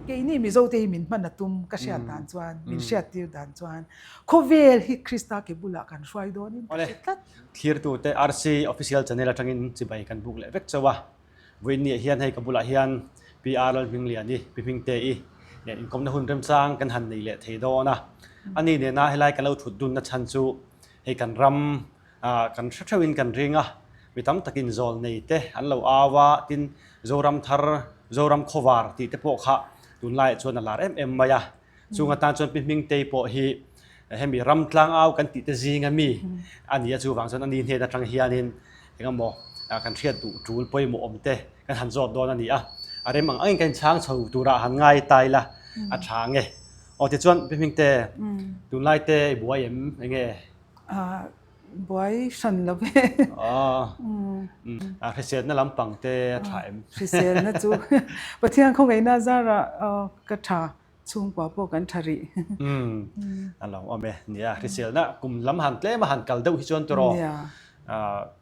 Keini Mizote hi min hman a tum ka hriat dan chuan, min hriattir dan chuan khawvel hi Krista ke bulah kan hruai dawnin ka hre tlat. Thlirtute RC Official Channel atangin chibai kan buk leh vek chauh a. Vawiinniah hian hei ka bulah hian Pi R Lalhmingliani, Pi Hmingte-i nen inkawmna hun remchang kan han nei leh thei dawn a. Ani nena helai kan lo thut dunna chhan chu hei kan ram kan hre theuhin kan ring a, mi tam takin zawl nei te an lo au a, tin Zoram thar, Zoram khawvar tih te pawh kha tunlaiah chuan a lar em em mai a. Chung atan chuan Pi Hmingtei pawh hi hemi ram tlangau kan tih te zinga mi a ni a, chuvang chuan ani hnen atang hianin engemaw kan hriat duh tul pawimawh awm te kan han zawt dawn a ni a, a rem ang angin kan inchhang chho turah han ngai ta ila a tha ang e. Aw tichuan Pi Hmingte, tunlai te i buai em enge? Buai hran lo ve. A hriselna lampang te a tha em? Hriselna chu Pathian khawngaihna zarah ka tha, chhungkua pawh kan tha rih. A lo awm e. Nia, hriselna kum lam han tlem a han kal deuh hi chuan tawh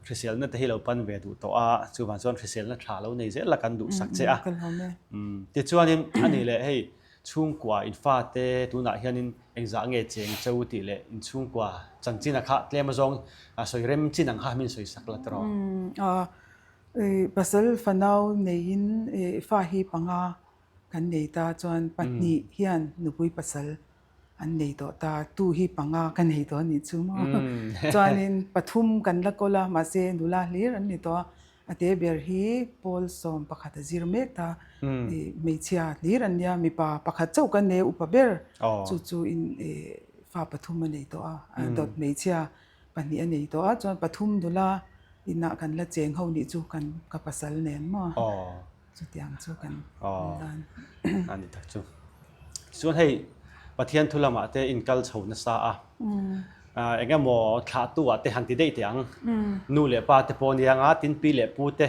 hriselna te hi lo pan ve duh tawh a, chuvang chuan hriselna tha lo nei zel la kan duhsak che a. Tichuanin a nih leh hei Chhungkua in fate tunah hianin engzah nge cheng cheu tih leh in chhungkua chanchin a kha tlem azawng sawi rem chin ang kha min sawi sak la tawh. Pasal fanau neiin fa hi panga kan nei ta chuan pahnih hian nupui pasal an nei tawh ta, tu hi panga ka nei tawh anih chu maw. Chuanin pathum kan la kawl a mahse nula hlir an ni tawh a, A te ber hi Paul 11 a zir mek ta. Hmeichhia hlir an nia, mipa pakhat chauh kan nei a, upa ber chu chu in fa pathum a nei tawh a, dawt hmeichhia pahnih a nei tawh a, chuan pathum nula inah kan la cheng ho nih chu kan ka pasal nen maw chutiang chu kan dan. A ni tak chu. Chuan hei Pathian thu lamah te inkal chho nasa a. Eng emaw thlahtu ah te han ti daih teh ang. Nu leh pa te pawh nia nga tin pi leh pu te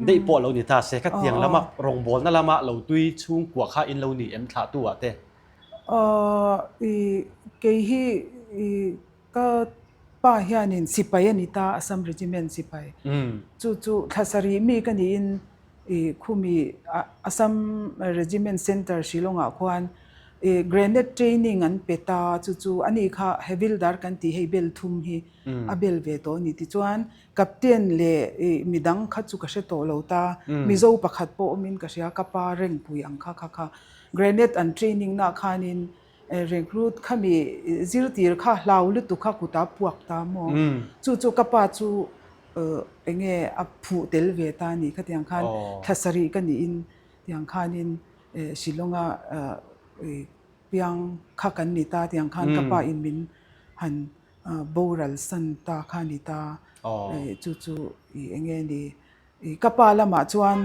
daih pawh lo ni ta se khatiang lama rawngbawlna lama lo tui chhungkua kha in lo ni em thlahtu ah te? I kei hi i ka pa hianin sipai a ni ta Assam Regiment sipai. Chu chu thla sarih mi ka niin I khumi Assam Regiment Centre Shillong ah khuan i grenade training an pe ta chu chu ani kha Havildar kan tih hei bel thum hi a bel ve tawh a ni. Tichuan Captain leh i midang kha chu ka hre tawh lo ta, Mizo pakhat pawh awmin ka hria ka pa rengpui ang kha kha kha grenade an training na khanin recruit khami zirtir kha hlau lutuk kha kutah puak ta maw chu chu ka pa chu Enge a phuh tel ve ta a nih khatiang khan thla sarih ka niin tiang khanin Shillong-a piang kha kan ni ta tiang khan ka pa in min han boral san ta kha a ni ta chu chu enge ni ka pa lamah chuan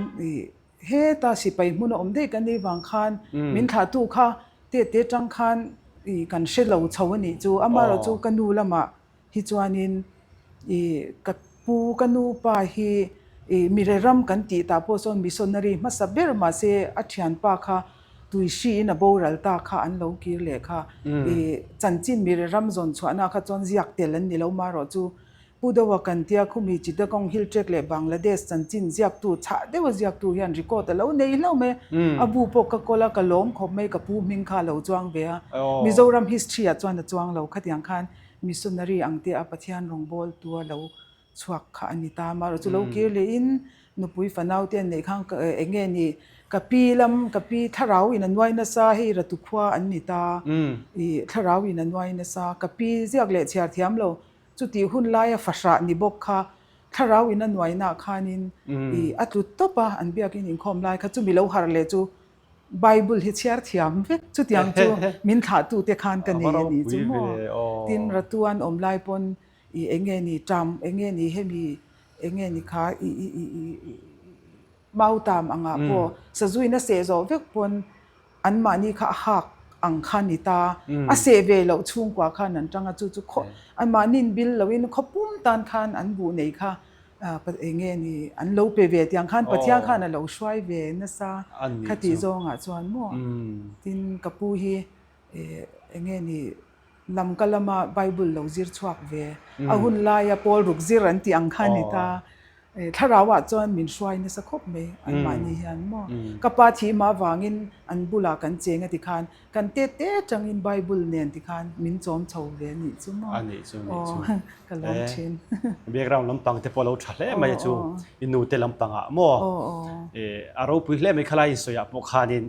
heta sipai hmun a awm daih kan nih vang khan min thlahtu kha tete tang khan kan hre lo chho a nih chu amaherawhchu ka nu lamah Hi chuanin i ka pu ka nu pa hi i mire ram kan tih tah pawh sawn missionary hmasa ber mahse a thianpa kha tuihriin a boral ta kha an lo kir leh kha i chanchin mire ram zawn chhuahna kha chuan ziak tel an ni lo marawh chu Pu Doa kan tia khumi Chittagong Hill Tract leh Bangladesh chanchin ziaktu chhah deuha ziaktu hian record a lo nei hlauh mai a, a bu pawh ka kawl a ka lawm khawp mai ka pu hming kha a lo chuang ve a Mizoram history ah chuan a chuang lo khatiang khan Missionary ang te a Pathian rawngbâwl tua lo chhuak kha a ni ta. Amaherawh chu lo kir lehin nupui fanau te an neih khan eng nge ni ka pi lam ka pi thlarau in a nuai nasa hei ratu khua an ni ta i thlarau in a nuai nasa ka pi ziak leh chhiar thiam lo chutih hun laia fahrah ni bawk kha thlarau in a nuainaah khanin i a tlu tawp a an biakin inkhawm lai kha chumi lo harh leh chu Bible hi chhiar thiam vek chutiang chu min thlahtu te khan ka nei a ni chu maw? Tin Ratuan awm lai pawn i eng nge ni ṭam eng nge ni hemi eng nge ni kha i i i i mautam angah pawh sazuin a seh zawh vek pawn anmahni kha a hak ang kha ni ta a seh ve loh chhungkua khan an ṭang a chu chu khaw anmahni'n bil loin khawpum tan khan an buh nei kha Eng nge ni an lo pe ve tiang khan Pathian khan a lo hruai ve nasa kha tih zawngah chuan maw tin ka pu hi eng nge ni lam ka lama Bible lo zir chhuak ve a hun laia pawl ruk zir an tih ang kha a ni ta. Thlarau ah chuan min hruai nasa khawp mai anmahni hian maw. Ka pa thih mah avangin an bulah kan cheng a ti khan kan te te tangin Bible nen ti khan min chawm chho ve a nih chu maw. A nih chu nih chu. Aw ka lawm thin. Background lampang te pawh a lo tha hle mai a chu i nu te lampangah maw. A ropui hle mai khalai insawi ah pawh khanin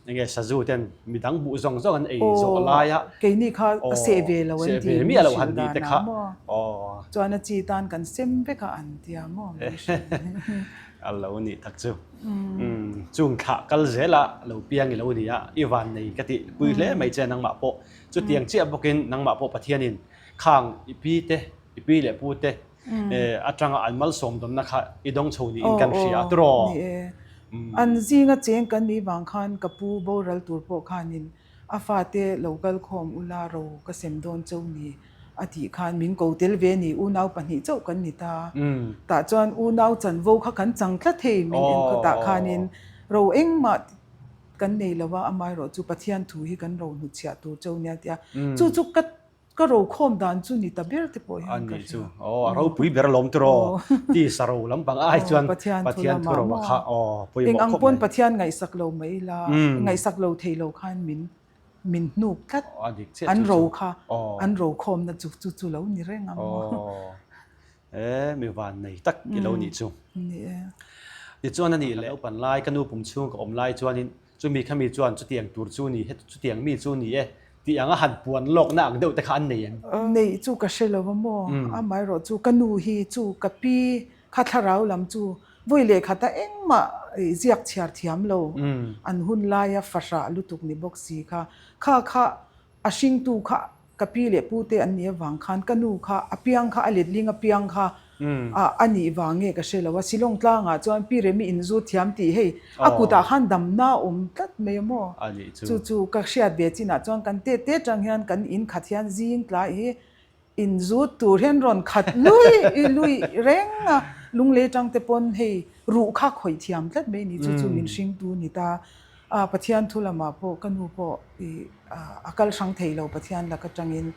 Enge sazu ten midang buh zawng zawng an ei zawh lai a. Keini kha a seh ve lo an ti mi miah lo han ti te kha. Chuan a chi tan kan sem vek a an tia maw min hrilh. A lo nih tak chu. Chung thlah kal zel a lo piang i lo ni a, i van nei ka tih pui hle mai che nangmah pawh. Chutiang chiah bawkin nangmah pawh Pathianin khang i pi te, i pi leh pu te atanga an malsawmdawmna kha i dawng chho niin kan hria a tiraw? Ni e. An zinga cheng kan nih vang khan ka pu boral tur pawh khanin a fate lo kal khawm ula ro ka sem dawn chauh ni a tih khan min ko tel ve ni unau pahnih chauh kan ni ta. Tah chuan unau chanvo kha kan chang tlat hei min enkaw tah khanin ro engmah kan nei lo a, amaherawh chu Pathian thu hi kan ro hnutchhiah tur chauh nia tia chu chu ka Ka rokhawm dan chu ni ta ber te pawh hian ka hria. Chu aw a ropui ber alawm tiraw ti sa ro lampang ai chuan Pathian thu ro a kha aw pawimawh khawp mai. Eng ang pawn Pathian ngaihsak lo mai ila ngaihsak lo thei lo khan min min hnuk tlat an ro kha an rokhawmna chu chu chu lo ni reng ang maw. E mi van nei tak i lo nih chu. Ni e. Tichuan a nih leh naupan lai ka nu pum chhung ka awm lai chuanin Chumi khami chuan chutiang tur chu ni, heti chutiang mi chu ni e tih anga han puan lawkna ang deuh te kha an nei em? Neih chu ka hre lo a maw? Amaherawh chu ka nu hi chu ka pi kha thlarau lam chu vawi leh khata engmah ziak chhiar thiam lo an hun laia fahrah lutuk ni bawk si kha kha kha A hringtu kha ka pi leh pu te an nih avang khan ka nu kha a piang kha a letling a piang kha a nih vang nge ka hre lo a, Shillong tlangah chuan pi Remi inzut thiam tih hei a kutah khan damna a awm tlat mai a maw? Chu chu ka hriat ve chinah chuan kan te te tang hian kan in khat hian zing tlai hi Inzut tur hian rawn khat lui lui reng a, lunglei tang te pawn hei ruh kha khawih thiam tlat mai ni chu chu min hringtu ni ta. A Pathian thu lamah pawh ka nu pawh i a kal hrang thei lo Pathian lak atangin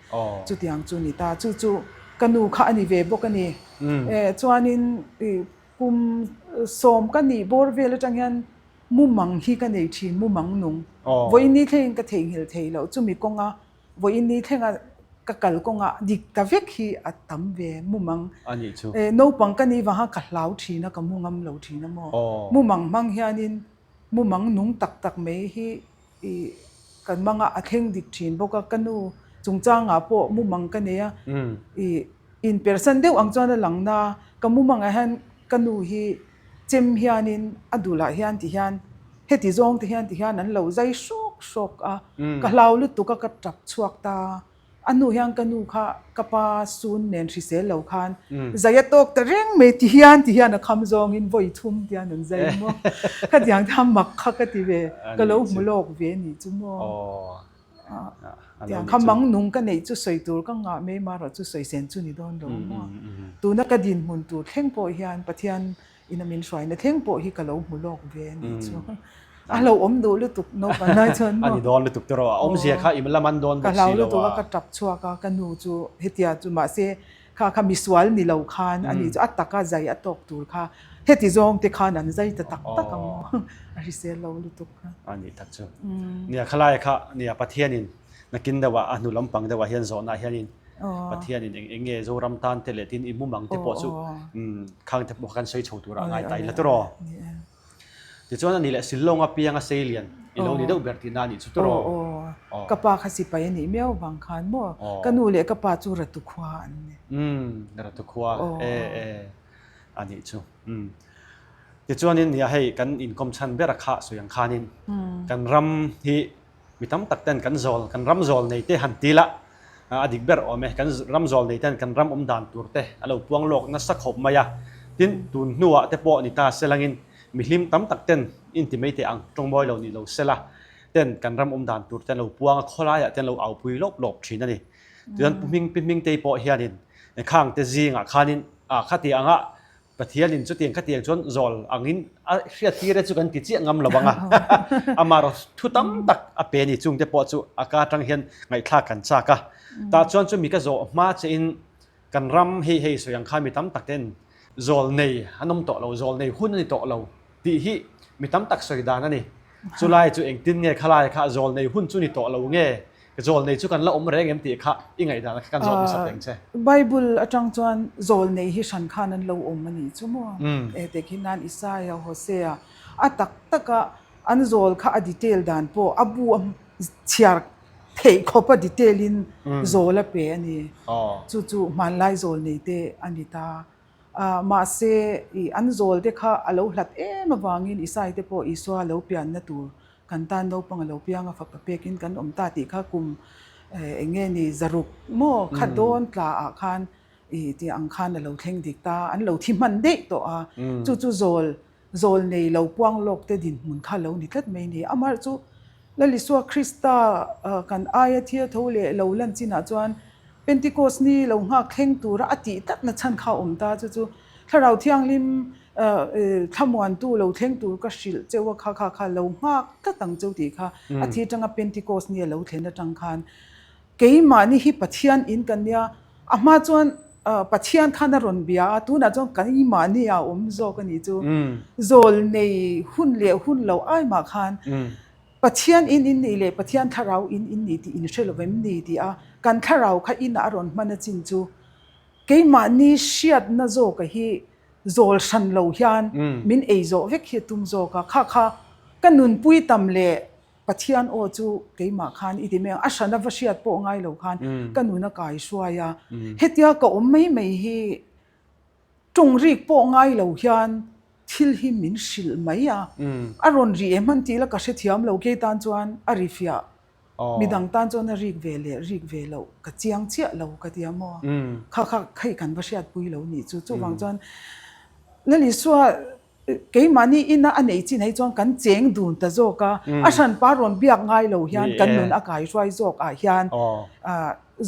chutiang chu ni ta. Chu chu ka nu kha a ni ve bawk a ni. E chuanin i kum sawm ka nih bawr vel atang hian mumang hi ka nei thin mumang nung. Vawiin ni thlengin ka theihnghilh thei loh chumi kawnga Vawiin ni thlenga ka kal kawngah dik ta vek hi a tam ve mumang. A nih chu. Eh naupang ka nih vanga ka hlau thin a, ka mu ngam lo thin a maw. Mumang hmang hianin mumang nung tak tak mai hi i kan manga a thleng dik thin bawk a, ka nu chungchangah pawh mumang ka nei a, i inpersan deuh ang chuan a lang na, ka mumangah hian ka nu hi Chem hianin a dulah hian ti hian heti zawng te hian ti hian an lo zai hrawk hrawk a, ka hlau lutuk a ka tap chhuak ta. A hnu hian ka nu kha ka pa sun nen hrisel lo khan zai a tawk ta reng mai ti hian ti hian a kham zawngin vawi thum ti hian an zai maw. Khatiang te a mak kha ka ti ve, ka lo hmu lawk ve ni chu maw. Tiang kha mang nung ka neih chu sawi tur ka ngah mai marawh chu sawi sen chu ni dawn lo maw. Tuna ka dinhmun tur thleng pawh hian Pathian ina min hruaina thleng pawh hi ka lo hmu lawk ve a nih chu. A lo awm duh lutuk naupang lai chuan maw. A ni dawn lutuk tawh rawh, a awmzia kha i la man dawn bawk si lo a. Ka hlau lutuk a, ka tap chhuak a, ka nu chu hetia chu mahse kha kha misual ni lo khan a nih chu a taka zai a tawk tur kha heti zawng te khan an zai ta tak tak ang maw. A hrisel lo lutuk kha. A nih tak chu. Nia khalai kha nia Pathianin nakin deuhah a hnu lampang deuhah hian zawhna hianin Pathianin eng eng nge Zoram tan te leh tin i mumang te pawh chu khang te pawh kha kan sawi chho turah ngai ta ila tawh. Tichuan a nih leh Shillong a piang a sei lian i lo ni deuh ber tihna a nih chu tawh. Ka pa kha sipai a nih miau vang khan maw ka nu leh ka pa chu Ratu khua an ni. Ratu khua e e a nih chu. Tichuanin nia hei kan inkawm chhan ber a khah sawi ang khanin kan ram hi mi tam tak ten kan zawl kan ram zawl nei te han ti la a dik ber awm e kan ram zawl nei ten kan ram awm dan tur te a lo puang lawk nasa khawp mai a tin tun hnuah te pawh ni ta selangin mi hlim tam tak ten inti mai teh ang tawngmawi lo ni lo sela ten kan ram awm dan tur te an lo puang a khawlaiah te an lo aupui lawp lawp thin a ni tichuan pu hming pi hming te pawh hianin khang te zingah khanin a khati anga Pathianin chutiang khatiang chuan zawl angin a hriattir e chu kan ti chiah ngam lo ang a. Amaherawh thu tam tak a pe a ni chungte pawh chu a ka atang hian ngaihthlak kan chak a. Tah chuan chumi ka zawh hma che in kan ram hei hei sawi ang khan mi tam tak ten. Zawlnei an awm tawh lo, zawlnei hun a ni tawh lo tih hi mi tam tak sawi dan a ni. Chulai chu engtin nge khalai kha zawlnei hun chu ni tawh lo nge, zawlnei chu kan la awm reng em tih kha i ngaihdan kha kan zawt hmasa teng che. Bible atang chuan zawlnei hi hran khan an lo awm a nih chu maw? Tehkhin nan Isaia, Hosea a tak taka an zawl kha a detail dan pawh a bu a chhiar theih khawp a detail in zawl a pe a ni. Chu chu hmanlai zawl nei te a ni ta. Mahse ih an zawl te kha a lo hlat em avangin Isai te pawh Isua lo pianna tur kan tan naupang a lo piang a fapa pekin kan awm ta tih kha kum eng nge ni zaruk maw kha dawn tla ah khan ih tih ang khan a lo thleng dik ta an lo thi hman daih tawh a. Chu chu zawl Zawl nei lo puang lawk te dinhmun kha lo ni tlat mai ni. Amah chu Lal Isua Krista kan aia thil tho leh lo lan chinah chuan Pentecost ni lo nghak thleng tura a tih tlatna chhan kha a awm ta. Chu chu Thlarau Thianghlim thlamuantu lo thleng tur ka hrilh cheu a kha kha kha lo nghak tlat ang cheu tih kha a thi atanga Pentecost ni a lo thlen atang khan Keimahni hi Pathian in kan nia, a hma chuan Pathian khan a rawn bia a, tunah chuan keimahni a awm zawk a nih chu. Zawl nei hun leh hun lo ai mah khan Pathian in in nih leh Pathian thlarau in in nih tih in hre lo vem ni tih a, kan thlarau kha inah a rawn hman a chin chu keimahni hriatna zawka hi zawl hran lo hian min ei zawh vek hi a tum zawk a, kha kha ka nunpui tam leh Pathian aw chu keimah khan i ti mai ang, a hrana va hriat pawh ngai lo khan ka nun a kai hruai a, hetia ka awm mai mai hi tawng rik pawh ngai lo hian thil hi min hrilh mai a, a rawn ri em han tih la ka hrethiam lo kei tan chuan a ri fiah, midang tan chuan a rik ve leh rik ve loh ka chiang chiah lo ka ti a maw, kha kha hei kan va hriatpui lo nih chu, chuvang chuan Lal Isua Keimahni ina a neih chin hei chuan kan cheng dun ta zawk a, a hranpa rawn biak ngai lo hian kan nun a kaihruai zawk ah hian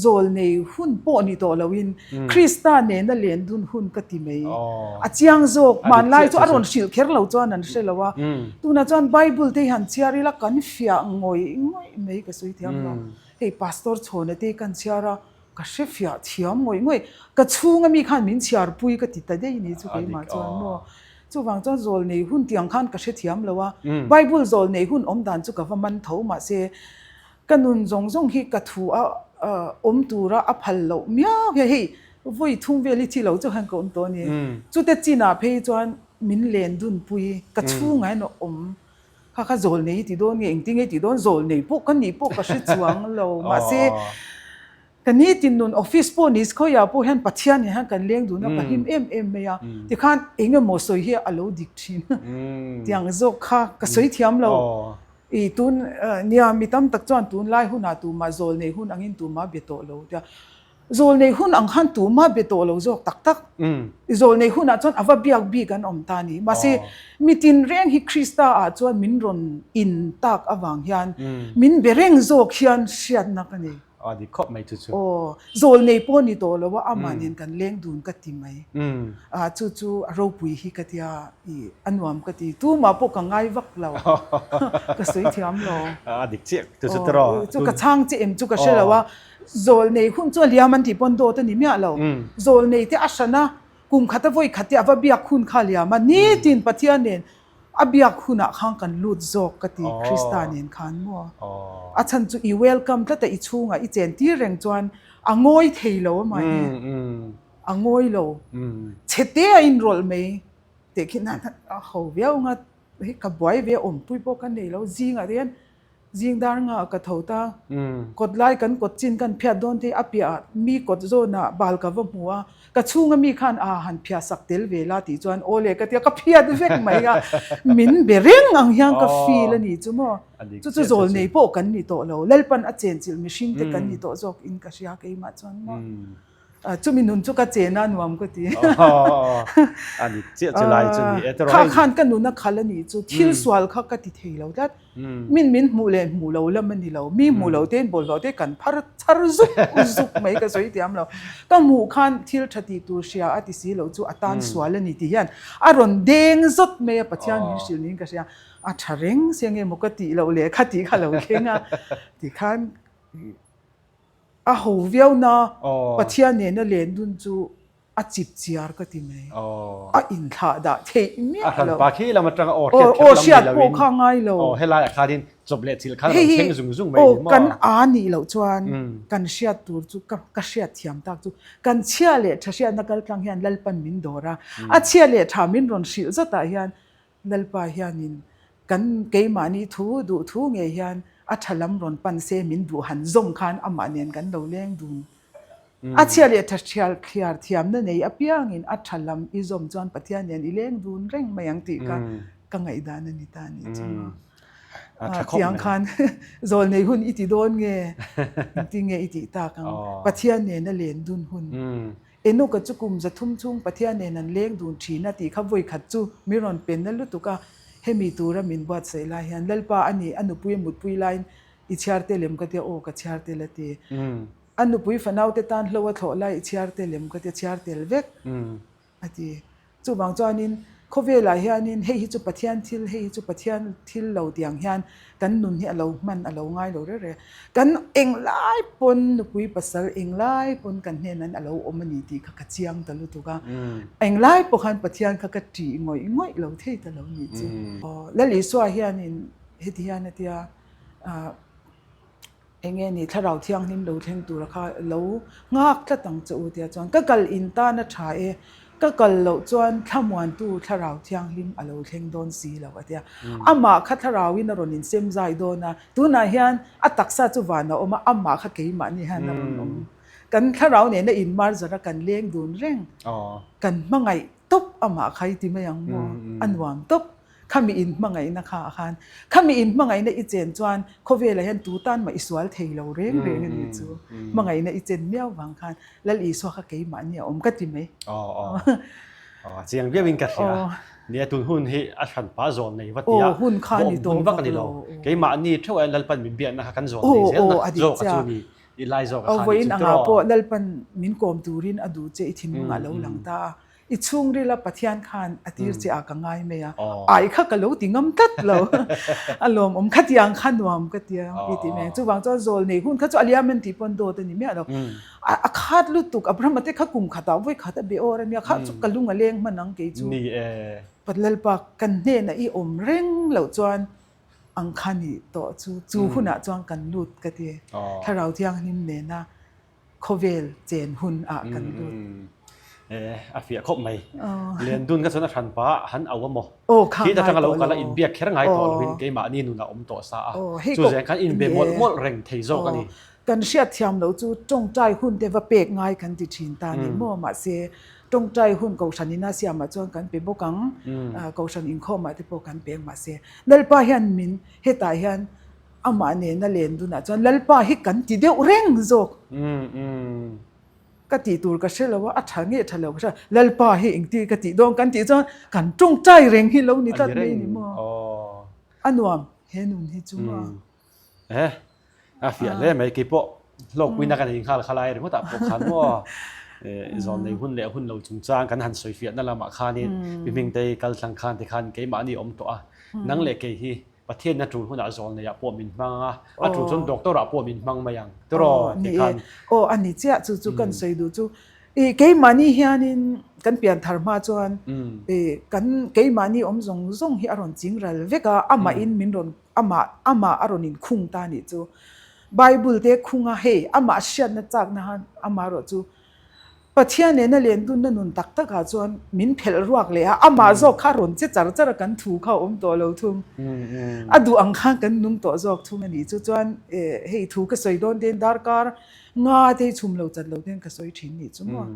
zawl nei hun pawh ni tawh loin Krista nena len dun hun ka ti mai. A chiang zawk, hmanlai chu a rawn hrilh kher lo chuan an hre lo a, tunah chuan Bible te hi han chhiar ila kan fiah ngawih ngawih mai ka sawi thiam lo. Hei Pastor Chhawna te hi kan chhiar a, Ka hre fiah thiam ngawih ngawih. Ka chhunga mi khan min chhiarpui ka ti ta daih ni chu keimah chuan maw. Chuvang chuan zawl nei hun tiang khan ka hre thiam lo a. Bible zawl nei hun awm dan chu ka va man tho mahse ka nun zawng zawng hi ka thu a awm tura a phal loh miau hian hei vawi thum vel hi thi lo chu khan ka awm tawh a ni. Chute chinah phei chuan min len dunpui ka chhungah hian a awm. Kha kha zawl nei i ti dawn nge engtin nge i tih dawn zawl nei pawh ka nih pawh ka hre chuang lo mahse ka nitin nun office pawh ni khawiah pawh hian Pathian nen hian kan leng dun a ka hlim em em mai a tikhan eng emaw sawi hi a lo dik thin tiang zawk kha ka sawi thiam lo i tun nia mi tam tak chuan tunlai hunah tumah zawl nei hun angin tumah be tawh lo tia Zawlnei hun ang khan tumah be tawh lo zawk tak tak. Zawlnei hunah chuan a va biak bik an awm ta a ni. Mahse, mitin reng hi Krista ah chuan min rawn in tak avang hian min be reng zawk hian hriatna ka nei. A dik khawp mai chu chu. Aw, zawlnei pawh ni tawh lo a, amah nen kan leng dun ka ti mai. Chu chu a ropui hi ka tia i a nuam ka ti. Tumah pawh ka ngai vak lo. Ka sawi thiam lo. A dik chiah chu chu tiraw. Chu ka chhang che em chu ka hre lo a. Zawlnei hun chu a liam an tih pawn dawt a ni miah lo. Zawlnei te a hran a, kum khat a vawi khat te a va biak hun kha a liam a, nitin Pathian nen a biak hunah khan kan lut zawk ka ti Krista nen khan maw. A chhan chu i welcome tlat a, i chhungah i chen tir reng chuan a ngawi thei lo a mahni, a ngawi lo. Chhe te a inrawlh mai teh khi a ho viau ang a, hei ka buai ve awmpui pawh ka nei lo zingah te hian Zing dar nga ka tho ta. Kawt lai kan kawt chin kan phiat dawn te a piah ah mi kawt zawn ah bal ka va hmu a, ka chhung a mi khan a han phiah sak tel ve la tih chuan aw le ka tia ka phiat vek mai a, min be reng ang hian ka feel a ni chu maw. Chu chu zawl nei pawh kan ni tawh lo, Lalpan a chenchilh mihring te kan ni tawh zawk in ka hria keimah chuan maw. Chumi nun chu ka chen a nuam ka ti. A dik chiah chu lai chu ni e. Kha khan ka nun a khal a nih chu thil sual kha ka ti thei lo tlat. Min min hmuh leh hmuh lo lam a ni lo. Mi hmuh lo tein bawlhhlawh te kan phar chhar zuk zuk mai ka sawi tiam lo. Ka hmuh khan thil tha tih tur hria a ti si lo chu a tan sual a ni tih hian a rawn deng zawt mai a Pathian min hrilh niin ka hria. A tha reng sia nge maw ka tih loh leh kha tih kha lo thleng a tikhan A ho viau na, Pathian nena len dun chu. A chip chiar ka ti mai. A inthlah dah theih miah lo. A hranpa khi lam atanga aw hriat kher lam ni lo in. Aw hriat pawh kha ngai lo. Aw helaiah khanin chawp leh chilh khan a rawn thleng zung zung mai ni maw? Aw kan a nih loh chuan kan hriat tur chu ka ka hriat thiam tak chu kan chhia leh tha hriatna kal tlang hian Lalpan min dawr a. A chhia leh tha min rawn hrilh zawtah hian Lalpa hianin kan keimahni thu duh thu ngei hian a tha lam rawn pan se min duh han zawng khan amah nen kan lo leng dun. A chhia leh tha thial thliar thiamna nei apiangin a tha lam i zawm chuan Pathian nen i leng dun reng mai ang tih kha ka ngaihdan a ni ta a nih chu maw. Tiang khan zawl nei hun i ti dawn nge engtin nge i tih tak ang Pathian nen a len dun hun. Enoka chu kum 300 chhung Pathian nen an leng dun thin a tih kha vawi khat chu min rawn pen na lutuk a, hemi tura min buatsaih lai hian Lalpa a ni a nupui a mutpui laiin i chhiar tel em ka tia aw ka chhiar tel a ti. A nupui fanaute tan hlo a thlawh lai i chhiar tel em ka tia chhiar tel vek a ti. Chuvang chuanin khawvelah hianin hei hi chu Pathian thil, hei hi chu Pathian thil lo tiang hian kan nun hi a lo hman a lo ngai lo reng reng. Kan englai pawn nupui pasal englai pawn kan hnenan a lo awm a ni tih kha ka chiang ta lutuk a. Englai pawh khan Pathian kha ka ṭih ngawih ngawih lo thei ta lo nih chu. Lal Isua hianin heti hian a tia Eng nge ni Thlarau Thianghlim lo thleng tura kha lo nghak tlat ang che u tia chuan ka kal in tan a tha e, ka kal loh chuan thlamuantu Thlarau Thianghlim a lo thleng dawn si lo a tia. Amah kha Thlarauin a rawn insem zai dawn a, tunah hian a taksa chu van a awm a, amah kha keimahni hian a rawn awm. Kan Thlarau nena inmar zara kan leng dun reng, kan hmangaih tawp amah kha i ti mai ang maw, a nuam tawp. Khami in hmangaihna kha a khan. Khami in hmangaihna i chen chuan khawvelah hian tu tan mah i sual thei lo reng reng a ni chu. Hmangaihna i chen miau vang khan Lal Isua kha keimahni a awm ka ti mai. Aw aw. Aw chiang viau in ka hria. Nia tun hun hi a hran pah zawn nei va tia. Aw hun kha ni tawh vak lo. Keimahni theuh ah Lalpan min biakna kha kan zawn nei zel na zawk a chu ni. I lai zawk a khan ni chu tiraw. Aw vawiin angah pawh Lalpan min kawm turin a duh che i thinlungah lo lang ta a. I chhungrila Pathian khan a tir che a ka ngai mai a, ai kha ka lo ti ngam tlat lo. A lawmawm khatiang kha nuam ka tia i ti mai. Chuvang chuan zawl nei hun kha chu a liam en tih pawn dawt a ni miah lo. A khat lutuk, Abraham-a te kha kum khatah vawi khat a be awr a nia, kha chu ka lung a leng hman ang kei chu. Lalpa kan hnenah i awm reng loh chuan ang kha nih tawh chu, chu hunah chuan kan lut ka ti. Thlarau Thianghlim nena khawvel chen hun ah kan lut. A fiah khawp mai. Lian dun kha chuan a hran pa han au a maw? Aw kha ngai tawh lo. Khi in biak kher ngai tawh lo in keimahni nun a awm tawh sa a. Chu zen khan in be mawlh mawlh reng thei zawk a ni. Kan hriat thiam lo chu tawngtai hun te va pek ngai kan ti thin ta ni maw? Mahse tawngtai hun kohhran ina siamah chuan kan pe bawk ang. Kohhran inkhawmah te pawh kan pe ang mahse Lalpa hian min hetah hian Amah nena len dunah chuan Lalpa hi kan ti deuh reng zawk. Ka tih tur ka hre lo a, a tha nge tha lo ka hre lo. Lalpa hi engti ka tih dawn kan tih chuan kan tawngtai reng hi lo ni tlat mai ni maw. A nuam he nun hi chu maw. E, a fiah hle mai keipawh hlawkpuina ka nei nghal kha lai ringawt ah pawh khan maw zawn nei hun leh hun lo chungchang kan han sawi fiahna lamah khanin mi hmingtei kal tlang khan tikhan keimahni awm tawh a, nang leh kei hi Pathianna tul hunah zawl neiah pawh min hmang a, a tul chuan doctor ah pawh min hmang mai ang tiraw ti khan. Aw a ni chiah chu chu kan sawi duh chu i keimahni hianin kan pian thar hma chuan i kan keimahni awm zawng zawng hi a rawn ching ral vek a, amahin min rawn amah amah a rawn inkhung ta nih chu. Bible te khung a hei amah hriatna chakna khan amaherawh chu Pathian nena len dunna nun tak takah chuan min phelh ruak leh a, amah zawk kha a rawn che char char a, kan thu kha a awm tawh lo thung. A duh ang khan kan nung tawh zawk thung a nih chu. Chuan hei thu ka sawi dawn ten darkar nga te hi chhum lo chat lo ten ka sawi thin nih chu maw.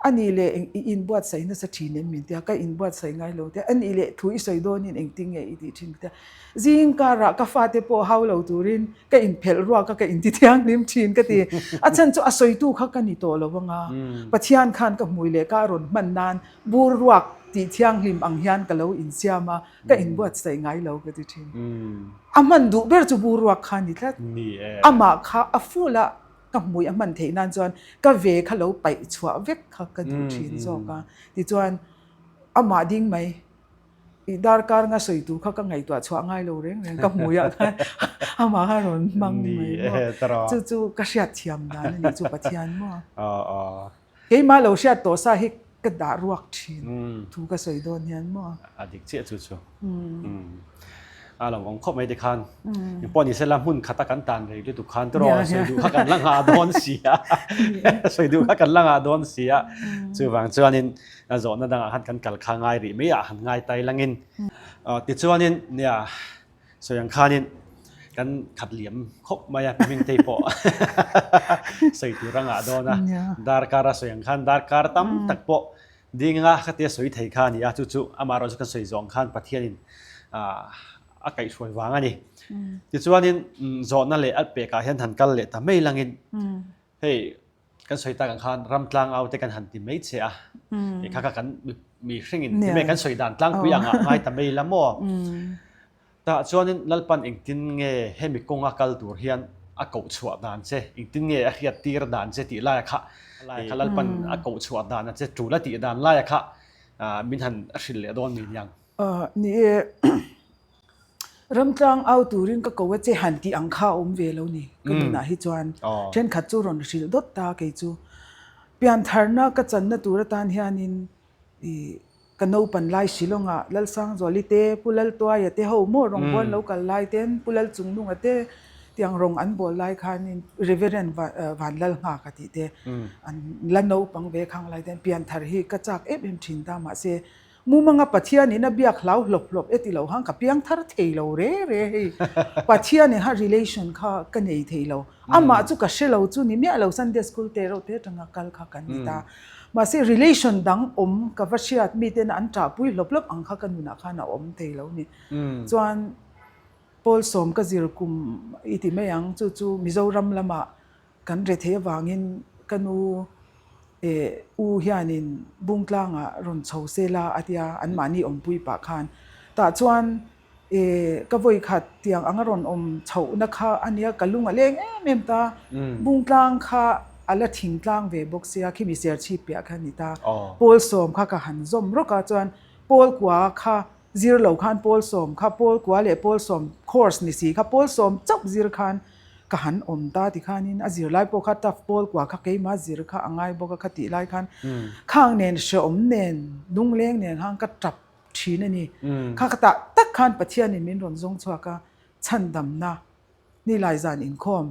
A nih leh i inbuatsaih nasa thin em min tia, ka inbuatsaih ngai lo tia, a nih leh thu i sawi dawnin engtin nge i tih thin ka tia. Zing karah ka fate pawh hau lo turin ka inphelh ruak a, ka inti thianghlim thin ka ti. A chhan chu a sawitu kha ka ni tawh lo anga, Pathian khan ka hmui leh ka rawn hman nan bur ruak tih thianghlim ang hian ka lo insiam a, ka inbuatsaih ngai lo ka ti thin. A hman duh ber chu bur ruak kha a ni tlat. Amah kha a full a ka hmui a hman theih nan chuan ka ve kha lo paih chhuah vek kha ka duh thin zawk a. Tichuan amah ding mai. I darkar nga sawi tur kha ka ngaihtuah chhuah ngai lo reng reng ka hmuiah khan amah kha rawn hmang mai maw. Chu chu ka hriat thiam dan a ni chu Pathian maw. Aw aw. Keimah lo hriat tawh sa hi ka dah ruak thin thu ka sawi dawn hian maw. A dik chiah chu chu. A lo awm khawp mai te khan. Eng pawh ni sela hmun khata kan tan rei lutuk khan tiraw sawi duh kha kan la nghah dawn si a. Sawi duh kha kan la nghah dawn si a. Chuvang chuanin a zawhna dangah khan kan kal kha ngai rih mai ah han ngai tai langin. Tichuanin nia Sawi ang khanin kan khat liam khawp mai a, Hmingtei pawh sawi tur a ngah dawn a, darkar a sawi ang khan darkar tam tak pawh dinga khatia sawi thei kha a ni a, chu chu amaherawhchu kan sawi zawng khan Pathianin a kaihhruai vang a ni. Tichuanin zawhna leh a pekah hian han kal leh ta mai langin hei Kan sawi tak ang khan ram tlangau te kan han ti mai che a, kha kha kan mihringin ti mai kan sawi dan tlangpui angah ngai ta mai la maw? Tah chuanin Lalpan engtin nge hemi kawnga kal tur hian a koh chhuah dan che, engtin nge a hriat tir dan che tih laia kha kha Lalpan a koh chhuah dan a che tul a tih dan laia kha min han hrilh leh dawn mi niang. Ni e. Ramtlang au turin ka ko a che han tih ang kha a awm ve lo ni ka nunah hi chuan thenkhat chu rawn hrilh dawt ta kei chu. Piantharna ka channa tur atan hianin ih ka naupan lai Shillong-ah Lalsangzuali te, Pu Laltuaia te ho maw rawn bawn lo kal lai ten Pu Lalchungnunga te tiang rawng an bawl lai khanin Reverend Vanlalnghaka tih te an la naupang ve khang lai ten pianthar hi ka chak em em thin ta mahse Mumanga Pathianin a biak hlau hlawp hlawp e ti lo han ka piang thar thei lo re re hei. Pathianin kha relation kha ka nei thei lo. Amah chu ka hre lo chu ni miah lo Sunday school te reuh te atanga kal kha kan ni ta. Mahse relation dang awm ka va hriat miten an ṭahpui hlawp hlawp ang kha ka nunah khan a awm thei lo ni. Chuan Paul sawm ka zir kum i ti mai ang chu chu Mizoram lamah Kan rethei avangin ka nu eh u hianin Bungtlangah rawn chho se la a tia anmahni awmpui pah khan. Tah chuan eh ka vawi khat tiang anga rawn awm chhohna kha a nia ka lung a leng em em ta. Bungtlang kha a la thingtlang ve bawk sia khimi serchhip piah kha a ni ta. Pawlsawm kha ka han zawm rawk a chuan Pawlkua kha Zir lo khan Pawlsawm kha Pawlkua leh Pawlsawm course ni si kha Pawlsawm chauh zir khan ka han awm ta ti khanin a zirlai pawh kha tough Pawlkua kha keimah zir kha a ngai bawk a kha tih lai khan khang nen hreawm nen lungleng nen khan ka tap thin a ni. Kha ka tah tak khan Pathianin min rawn zawng chhuak a chhandamna nilai zan inkhawm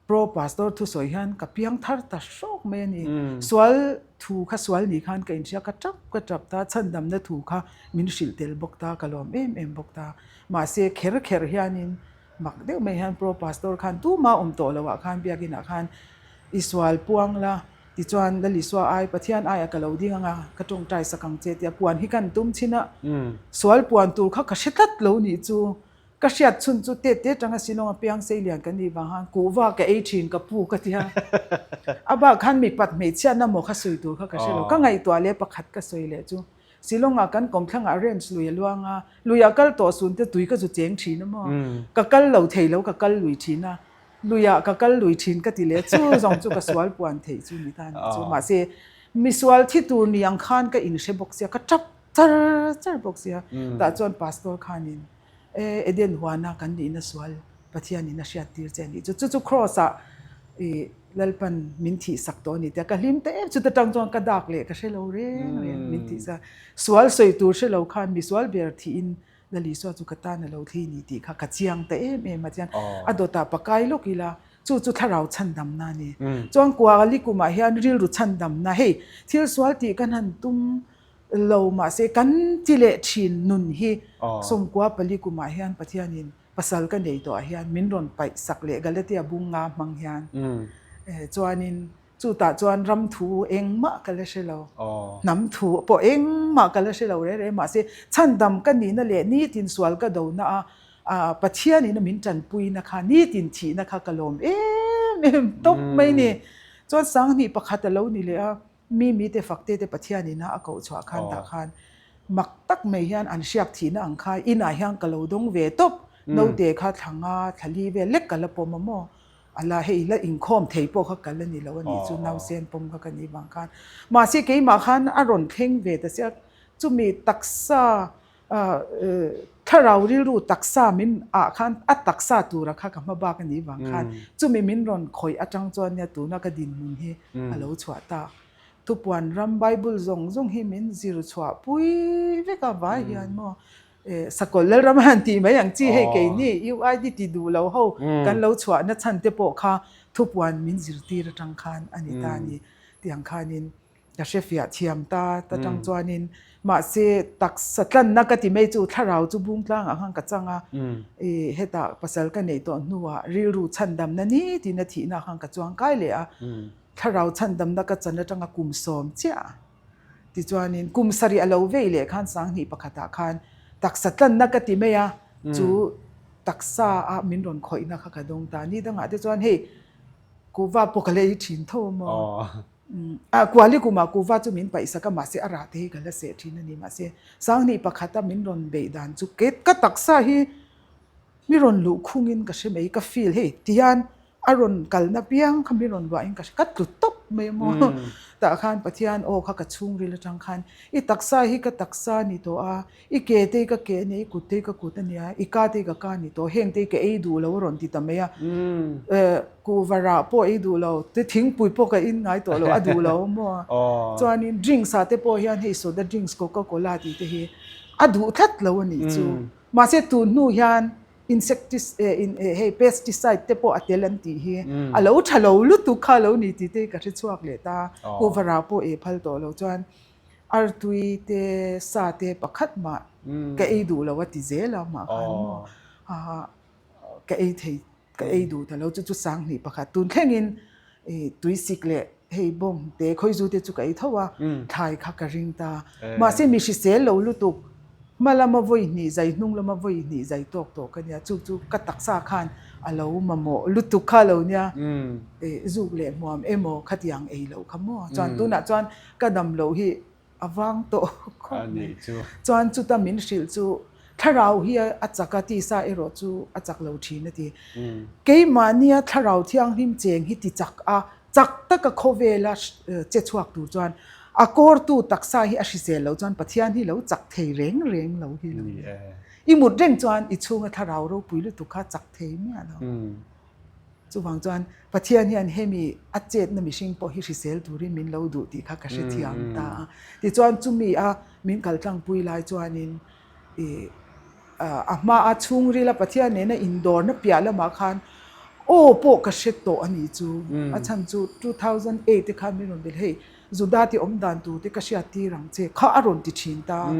Pro Pastor thusawi hian ka piang thar ta hrawk mai a ni. Sual thu kha sual ni khan ka inhria ka tap ka tap ta, chhandamna thu kha min hrilh tel bawk ta, ka lawm em em bawk ta. Mahse kher kher hianin mak deuh mai hian Pro Pastor khan tuma awm tawh loh ah khan biakinah khan i sual puang la, tichuan Lal Isua ai Pathian aiah ka lo ding anga ka tawngtai sak ang che tia puan hi kan tum chin a, sual puan tur kha ka hre tlat lo nih chu. Ka hriat chhun chu tet te tanga Shillong a piang seilian kan nih vang khan kuhva ka ei thin ka pu ka tia. A bak khan mipat hmeichhiatna maw kha sawi tur kha ka hre lo. Ka ngaihtuah leh pakhat ka sawi leh chu Shillong ah kan kawmthlang ah ranch lui a luang a, lui ah kal tawh sun te tui ka zu cheng thin a maw. Ka kal lo thei lo ka kal lui thin a, lui ah ka kal lui thin ka ti leh chu zawng chu ka sual puan theih chu ni ta nih chu. Mahse misual thi tur ni ang khan ka inhre bawk sia ka tap char char bawk sia. Tah chuan pastor khanin E Eden huana kan nihna sual Pathianin a hriattir che a nih chu. Chu chu Kraws ah i Lalpan min thihsak tawh a ni tia ka hlim ta em chuta tang chuan ka dak leh ka hre lo reng reng min thihsak. Sual sawi tur hre lo khan misual ber thihin Lal Isua chu ka tan a lo thli ni tih kha ka chiang ta em em a chuan a dawtah pakai lawk ila chu chu thlarau chhandamna a ni. Chuan Kuali kumah hian rilru chhandamna hei thil sual tih kan han tum Lo mahse kan ti leh thin nun hi Sawmkua pali kumah hian Pathianin pasal ka nei tawhah hian min rawn paih sak leh Galatia bung nga hmang hian chuanin chutah chuan ram thu engmah ka la hre lo, hnam thu pawh engmah ka la hre lo reng reng mahse chhandam ka nihna leh nitin sual ka dona a Pathianin a min tanpuina kha nitin thihna kha ka lawm em em tawp mai ni. Chuan Sanghnih pakhat a lo ni leh a. Mi mite fakte te Pathian ina a koh chhuah khan tah khan mak tak mai hian an hriak thihna ang kha inah hian ka lo dawng ve tawp, naute kha thla nga thla li vel lek ka la pawm a maw, a la hei la inkhawm thei pawh kha ka la ni lo a nih chu nausen pawm kha ka nih vang khan mahse keimah khan a rawn thleng ve ta sia chumi taksa Thlarau rilru taksa min ah khan a taksa tura kha ka hma bak a nih vang khan chumi min rawn khawih atang chuan nia tuna ka dinhmun hi a lo chhuah ta. Thupuan ram Bible zawng zawng hi min zir chhuah pui vek a vai hian maw Sakawlh Lalram a han tih mai ang chi hei keini UID ti duh lo ho kan lo chhuahna chhan te pawh kha thupuan min zirtir atang khan a ni ta a ni tiang khanin ka hrefiah thiam ta ta tang chuanin mahse taksa tlanna ka ti mai chu thlarau chu bung tlangah khan ka chang a hetah pasal ka neih tawh hnuah rilru chhandamna ni tina thihna khan ka chuang kai leh a. Thlarau chhandamna ka chan atanga kum sawm chiah tichuanin kum sarih a lo vei leh khan sanghnih pakhatah khan taksa tlanna ka ti mai a, chu taksa a min rawn khawihna kha ka dawng ta. Ni dangah te chuan hei kuhva pawh ka la ei thin tho a maw? Ah kuali kumah kuhva chu min paihsak a mahse a rah te hi ka la seh thin a ni. Mahse sanghnih pakhata min rawn beih dan chu ka taksa hi mi rawn luh khungin ka hre mai, ka feel hei tihian A rawn kalna piang kha min rawn luahin ka hre, ka tlu tawp mai a maw. Tah khan Pathian aw kha ka chhungril atang khan i taksa hi ka taksa a ni tawh a, i ke te hi ka ke a ni a, i kut te hi ka kut a ni a, i ka te hi ka ka a ni tawh, heng te hi ka ei duh lo a rawn ti ta mai a. Kuhva rah pawh ei duh lo, te thingpui pawh ka in ngai tawh lo, a duh lo a maw. Chuanin drinks ah te pawh hian hei soda drinks, coca cola tih te hi a duh tlat lo a nih chu. Mahse tun hnu hian hei pesticide te pawh a tel an tih hi a lo tha lo lutuk kha a lo ni tih te ka hre chhuak leh ta. Kuhva pawh ei phal tawh lo chuan artui te sa te pakhat mah ka ei duh lo a ti zel a mah khan maw ka ei thei Ka ei duh ta lo chu chu sanghnih pakhat tun thlengin tuisik leh hei bawng te khawizu te chu ka ei tho a, thlai kha ka ring ta. Mahse mi hrisel lo lutuk hma lama vawi hnih zai hnung lama vawi hnih zai tawk tawh ka nia chu chu ka taksa khan a lo mamawh lutuk kha lo nia zuk leh hmuam emaw khatiang ei loh kha maw chuan tunah chuan ka dam loh hi A vang tawh khawp mai. Chuan chuta min hrilh chu thlarau hi a chak a, tisa erawh chu a chak lo thin a ti. Keimahnia thlarau thianghlim cheng hi ti chak a, chak taka khawvela che chhuak tur chuan a kawrtu taksa hi a hrisel lo chuan Pathian hi lo chak thei reng reng lo hi lo ni. I mut reng chuan i chhunga thlarau ropui lutuk kha chak thei miah lo. Chuvang chuan Pathian hian hemi a chetna mihring pawh hi hrisel turin min lo duh tih kha ka hrethiam ta a. Tichuan chumi a min kaltlangpui lai chuanin ih a hmaa chhungrila Pathian nena indawrna piah lamah khan aw pawh ka hre tawh a nih chu. A chhan chu 2008 te khan min rawn belh hei Juda te awm dan tur te ka hriat tir ang che kha a rawn ti thin ta a.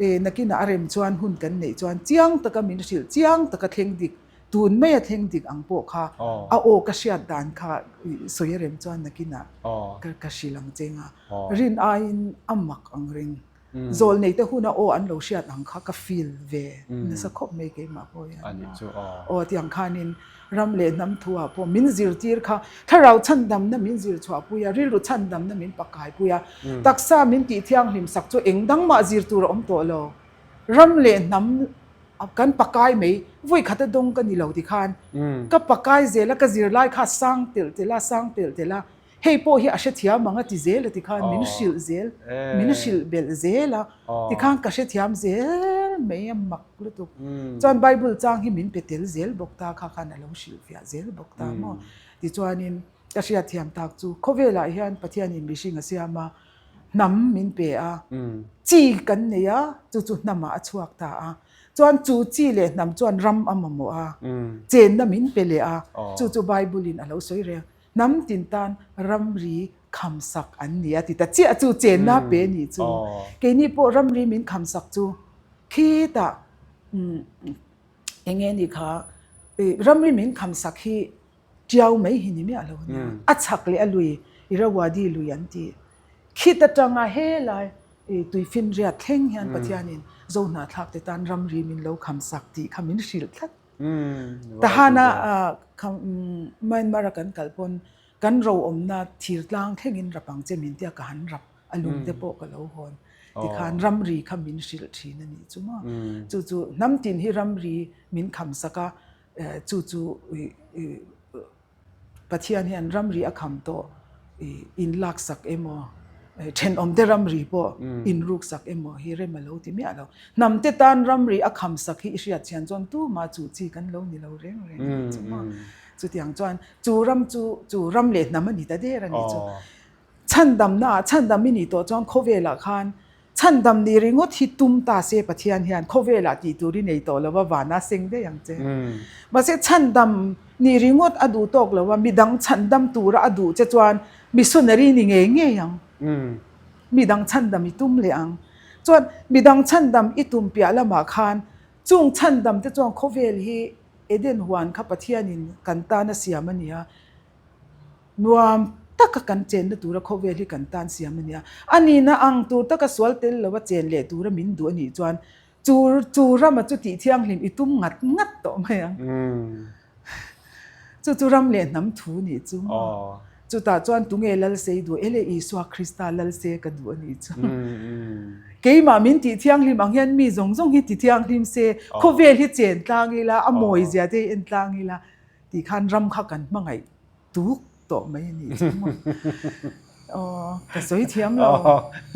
E nakinah a rem chuan hun kan neih chuan chiang taka min hrilh chiang taka thleng dik Tun mai a thleng dik ang pawh kha a aw ka hriat dan kha sawi a rem chuan nakinah ka hrilh ang che nga. Rin aiin a mak ang reng. Zawl nei te huna aw an lo hriat ang kha ka feel ve nasa khawp mai keimah pawh hian. Aw tiang khanin ram leh hnam thu ah pawh min zirtir kha thlarau chhandamna min zir chhuahpui a, rilru chhandamna min pakaipui a, taksa min tih thianghlim sak chu eng dang mah zir tur a awm tawh lo. Ram leh hnam kan pakai mai, vawi khat a dawng ka ni lo ti khan ka pakai zel a, ka zirlai kha sang telh telh a, sang telh telh a, hei pawh hi a hrethiam ang a ti zel a ti khan min hrilh zel, min hrilh belh zel a, ti khan ka hrethiam zel mai a mak lutuk. Chuan Bible chang hi min pe tel zel bawk ta kha khan a lo hrilh fiah zel bawk ta maw. Tichuanin ka hriatthiam tak chu khawvelah hian Pathianin mihring a siam a, hnam min pe a, chi kan nei a, chu chu hnamah a chhuak ta a. Chuan chu chi leh hnam chuan ram a mamawh a, chenna min pe leh a, chu chu Bible-in a lo sawi reng. Hnam tin tan ramri khamsak an ni a ti ta chiah chu chenna pe nih chu. Keini pawh ramri min khamsak chu khitah eng nge ni kha ramri min khamsak hi Tiau mai hi ni miah lo a nia. A chhak leh a lui, Irrawaddy lui an ti. Khit atanga helai tuifinriat thleng hian Pathianin Zohnahthlak te tan ramri min lo kham sak tih kha min hrilh tlat. Tahana Myanmar a kan kal pawn kan ro awmna thir tlang thlengin rap ang che min tia ka han rap a lung te pawh ka lo hawn. Tikhan ramri kha min hrilh thin a nih chu maw. Chu chu hnam tin hi ramri min kham sak a, Chu chu Pathian hian ramri a kham tawh in laksak emaw thenawmte ramri pawh in ruksak emaw hi rem a lo ti miah lo. Hnamte tan ramri a kham sak hi i hriat chian chuan tumah chu chi kan lo ni lo reng reng a nih chu maw. Chutiang chuan chu ram chu chu ram leh hnam a ni ta der a nih chu. Chhandamna ah chhandam i nih tawh chuan khawvelah khan chhandam nih ringawt hi tum ta se Pathian hian khawvelah tih tur i nei tawh lo a vana seng daih ang che. Mahse chhandam nih ringawt a duh tawk lo a midang chhandam tura a duh che chuan missionary ni ngei ngei ang. Midang chhandam i tum leh ang. Chuan midang chhandam i tum piah lamah khan chung chhandam te chuan khawvel hi Eden huan kha Pathianin kan tan a siam a ni a. Nuam taka kan chenna tura khawvel hi kan tan siam a nia. A nihna ang tur taka sual tel lova chen leh tura min duh a nih chuan chu chu rama chu tih thianghlim i tum ngat ngat tawh mai ang. Chu chu ram leh hnam thu nih chu maw? Chutah chuan tunge Lalsei duh? Ele Isua Krista Lalse ka duh a nih chu. Keimah min tih thianghlim ang hian mi zawng zawng hi ti thianghlim se, khawvel hi chen tlang ila, a mawi zia te hi en tlang ila tih khan ram kha kan hmangaih tuk tawh mai a nih chu maw. Aw, ka sawi thiam lo.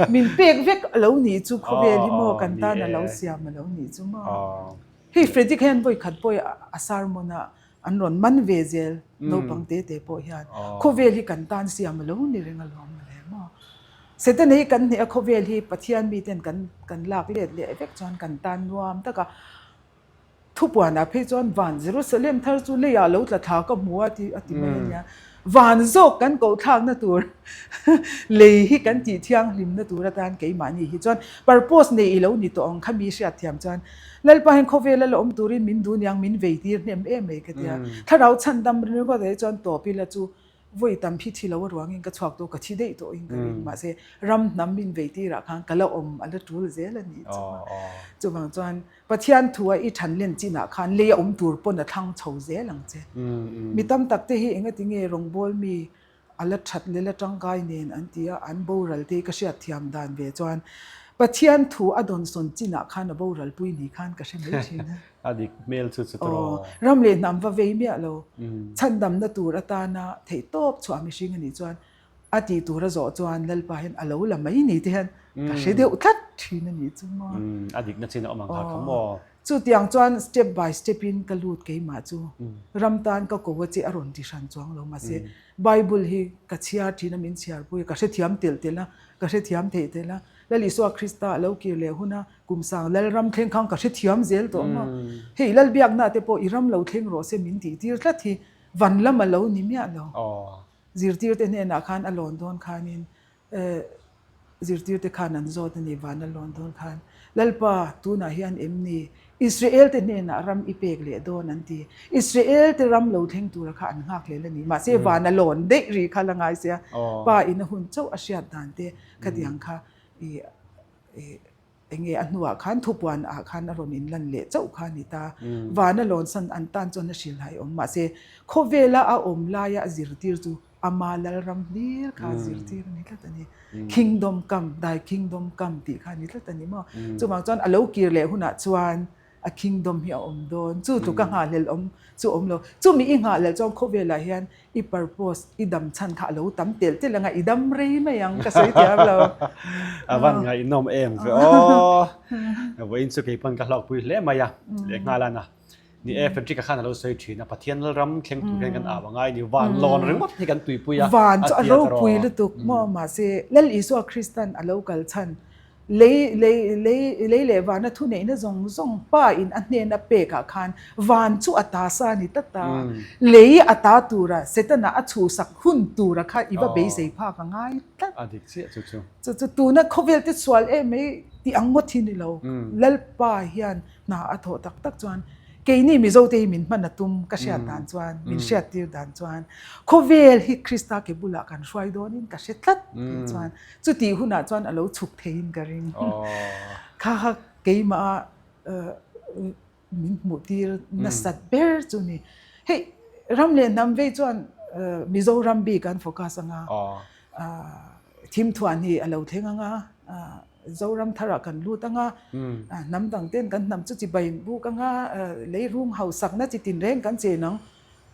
Min pek vek a lo nih chu khawvel hi maw kan tan a lo siam a lo nih chu maw. Hei Frederick hian vawi khat pawh a sermon ah an rawn man ve zel naupang te te pawh hian khawvel hi kan tan siam a lo ni reng alawm mawle maw. Setana hi kan hneh a khawvel hi Pathian miten kan kan lak let leh vek chuan kan tan nuam tak a. Thupuanah phei chuan van Jerusalem thar chu leiah lo tla thla ka hmu a ti a ti mai a nia. Van zawk kan koh thlakna tur lei hi kan tih thianghlimna tur atan keimahni hi chuan purpose nei i lo ni tawh ang kha mi hriatthiam chuan Lalpa hian khawvela la awm turin min duh niang min vei tir hnem em mai ka tia. Thlarau chhandam ringawt ah hi chuan tawp ila chu vawi tam hi thi lo a ruangin ka chhuak tawh ka thi daih tawhin ka ring mahse ram hnam min vei tirah khan ka la awm a la tul zel a nih chu chuvang chuan Pathian thu a i than len chinah khan lei a awm tur pawn a thlang chho zel ang che mi tam tak te hi engati nge rawngbâwl mi a la that leh la tangkai nen an ti a an boral te hi ka hriat thiam dan ve chuan Pathian thu a dawnsawn chinah khan a boral pui ni khan ka hre mai thin a. A dik hmel chu chu tawh. Aw, ram leh hnam va vei miah lo. Chhandamna tur atana theih tawp chhuah mihring a nih chuan a tih tur a zawh chuan Lalpa hian a lo la mai ni te hian ka hre deuh tlat thin a nih chu maw. A dikna chin a awm ang kha kha maw. Chutiang chuan step by step in ka lut keimah chu ram tan ka ko a che a rawn ti hran chuang lo mahse Bible hi ka chhiar thin a min chhiarpui a ka hrethiam telh telh a ka hrethiam theih telh a Lal Isua Krista a lo kir leh hun a Kum sang Lalram thleng khan ka hrethiam zel tawh maw? Hei Lalbiakna te pawh i ram lo thleng rawh se min tih tir tlat hi van lam a lo ni miah lo. Zirtirte hnenah khan a lawn dawn khanin zirtirte khan an zawt a ni van a lawn dawn khan Lalpa tunah hian em ni Israel te hnenah ram i pek leh dawn an ti. Israel te ram lo thleng tura kha an nghak hlel a ni. Mahse van a lawn daih rih kha la ngai sia pa in a hun chauh a hriat dan te khatiang kha i Enge a hnuah khan thupuan ah khan a rawn inlan leh chauh kha a ni ta. Vana lawnsan an tan chuan a hrilhai awm. Mahse, khawvela a awm laia a zirtir chu ama Lalram hlir kha a zirtir a ni tlat a ni. Kingdom come, thy kingdom come tih kha a ni tlat a ni maw? Chuvang chuan a lo kir leh hunah chuan a kingdom hi a awm dawn. Chu tluk a nghahhlelh awm chu awm lo. Chumi i nghahhlelh chuan khawvelah hian i purpose, i dam chhan kha a lo tam telh telh ang a, i dam rei mai ang ka sawi thiam lo. A van ngaihnawm em ve aw. Vawiin chu kei pawn ka hlawkpui hle mai a, lehnghal a na. Ni e, Frederick-a khan a lo sawi thin a, Pathian Lalram thleng tur hian kan au a ngai ni, van lawn ringawt hi kan tuipui a, Van chu a ropui lutuk maw, mahse Lal Isua Kristan a lo kal chhan Lei, lei, lei, lei leh vana thuneihna zawng zawng Pa in a hnen a pek ah khan van chu a ta sa a ni tlat a, lei a ta tura Setana a chhuhsak hun tura kha i va beisei phak a ngai tlat. A dik chiah chu chu. Chu chu tuna khawvel te sual em mai tih ang ngawt hi ni lo. Lalpa hian hna a thawh tak tak chuan keini Mizote hi min hman a tum ka hriat dan chuan, min hriattir dan chuan khawvel hi Krista ke bulah kan hruai dawnin ka hre tlat tih chuan Chutih hunah chuan a lo chhuk theiin ka ring. Kha kha keimah min hmuh tir nasat ber chu ni. Hei ram leh hnam vei chuan Mizoram bik an focus anga thimthuan hi a lo thleng anga Zoram tharah kan lut anga hnam dang ten kan hnam chu chibai buk anga leirung hausakna chi tinreng kan chen ang.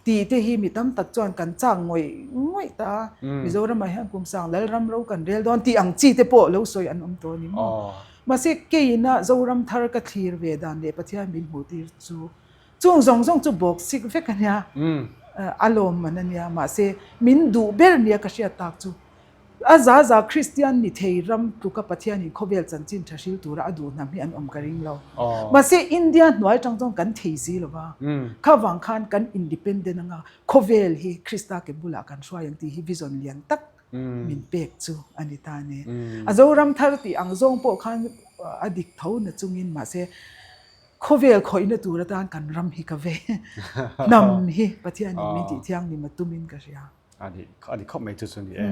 Tih te hi mi tam tak chuan kan chak ngawih ngawih ta a, Mizoramah hian kum sang Lalram ro kan rel dawn tih ang chi te pawh lo sawi an awm tawh a ni maw? Mahse keiina Zoram thar ka thlir ve dan leh Pathian min hmuh tir chu chung zawng zawng chu bawk sik vek a nia, a lawm man a nia, mahse min duh ber nia ka hriat tak chu. A za za Kristian ni thei ram tluka Pathianin khawvel chanchin tha hril tura a duh hnam hi an awm ka ring lo. Mahse India hnuai atang chuan kan thei si lo va, kha vang khan kan independent anga khawvel hi Krista ke bulah kan hruai ang tih hi vision lian tak min pek chu a ni ta a ni. A Zoram thar tih ang zawng pawh khan a dik tho na chungin mahse khawvel khawihna tur atan kan ram hi ka ve. Hnam hi Pathianin min tih thianghlim a tumin ka hria. A ni a ni khawp mai chu chu ni e.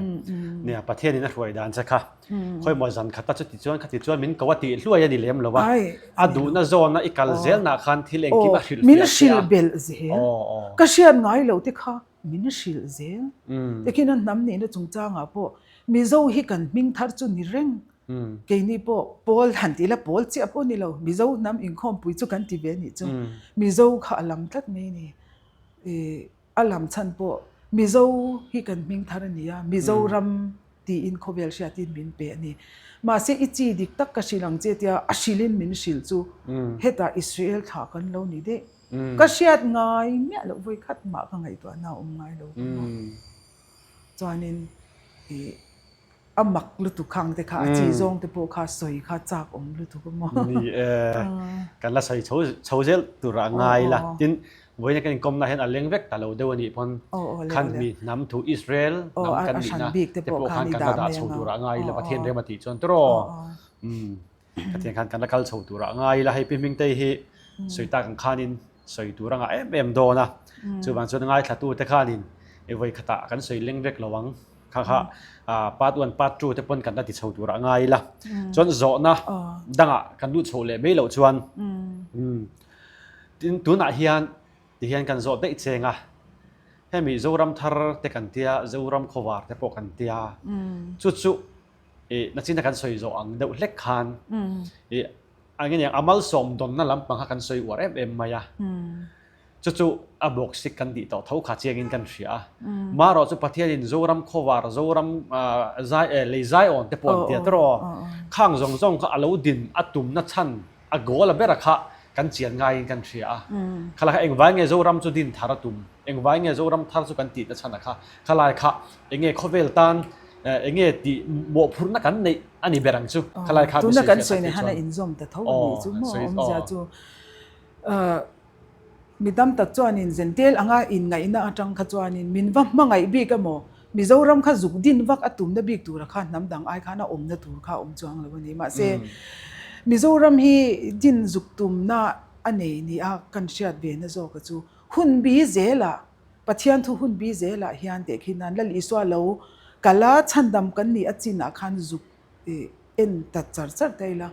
Nia Pathianin a hruai dan che kha khawimaw zan khata chuti chuan khati chuan min ko a tih hluai a ni lem lo a. A duhna zawna i kal zelnah khan thil engkim a hrilh fiah che a. Min hrilh belh zel. Ka hriat ngai lo te kha min hrilh zel. Tikhin a hnam nihna chungchangah pawh Mizo hi kan hming thar chu ni reng. Keini pawh pawl han tih la pawl chiah pawh ni lo Mizo hnam inkhawmpui chu kan ti ve a nih chu. Mizo kha a lam tlat mai a ni. A lam chhan pawh Mizo hi kan hming thar a ni a, Mizoram tiin khawvel hriatin min pe a ni. Mahse i chi dik tak ka hrilh ang che tia a hrilhin min hrilh chu hetah Israel thlah kan lo ni daih. Ka hriat ngai miah loh vawi khat mah ka ngaihtuahna a awm ngai lo ka hmu. Chuanin ih A mak lutuk khang te kha, a chi zawng te pawh kha sawi kha chak awm lutuk a maw? Ni e, kan la sawi chho chho zel tur a ngai la. Tin, vawiin kan inkawmna hian a leng vek ta lo deuh a nih pawn khan mi hnam thu Israel hnam kan nihna te pawh khan kan la dah chho tur a ngai la, Pathian rem a tih chuan tawh. Umm. Khatiang khan kan la kal chho tur ah ngai ila, hei Pi Hmingtei hi sawi tak ang khanin sawi tur a ngah em em dawn a, chuvang chuan ngaithla tu te khanin i vawi khatah kan sawi leng vek lo ang, kha kha part one part two te pawn kan la ti chho tur ah ngai ila, chuan zawhna dangah kan luh chhoh leh mai loh chuan tin tunah hian tihian kan zawh daih cheng a, hemi Zoram thar te kan tia, Zoram khawvar te pawh kan tia, chu chu I nachina kan sawi zawh ang deuh hlek khan i a nge niang a malsawm dawnna lampang kha kan sawi uar em em mai a. Chu chu a bawksik kan tih tawh tho kha chiangin kan hria a. Marawh chu Pathianin Zoram khawvar, Zoram zai lei zaiawn te pawh an tia tawh. Khang zawng zawng kha a lo din a tumna chhan a goal a bera kha kan chian ngaiin kan hria a. Khalai kha engvai nge Zoram chu din thar a tum, engvai nge Zoram thar chu kan tihna chhan a kha, khalai kha enge khawvel tan enge tih mawhphurhna kan neih a ni ber ang chu. Khalai kha Tuna kan sawi nei han a inzawm ta tho a nih chu maw awmzia chu. Mi tam tak chuanin Zentel anga inngaihna atang kha chuanin min va hmangaih bik emaw, Mizoram kha zuk din vak a tumna bik tura kha hnam dang ai khan a awmna tur kha a awm chuang lo a ni. Mahse, Mizoram hi din zuk tumna a nei nia kan hriat ve na zawka chu hun bi zelah, Pathian thu hun bi zelah hian tehkhin nan Lal Isua lo kala chhandam kan nih a chinah khan zuk en ta char char ta ila.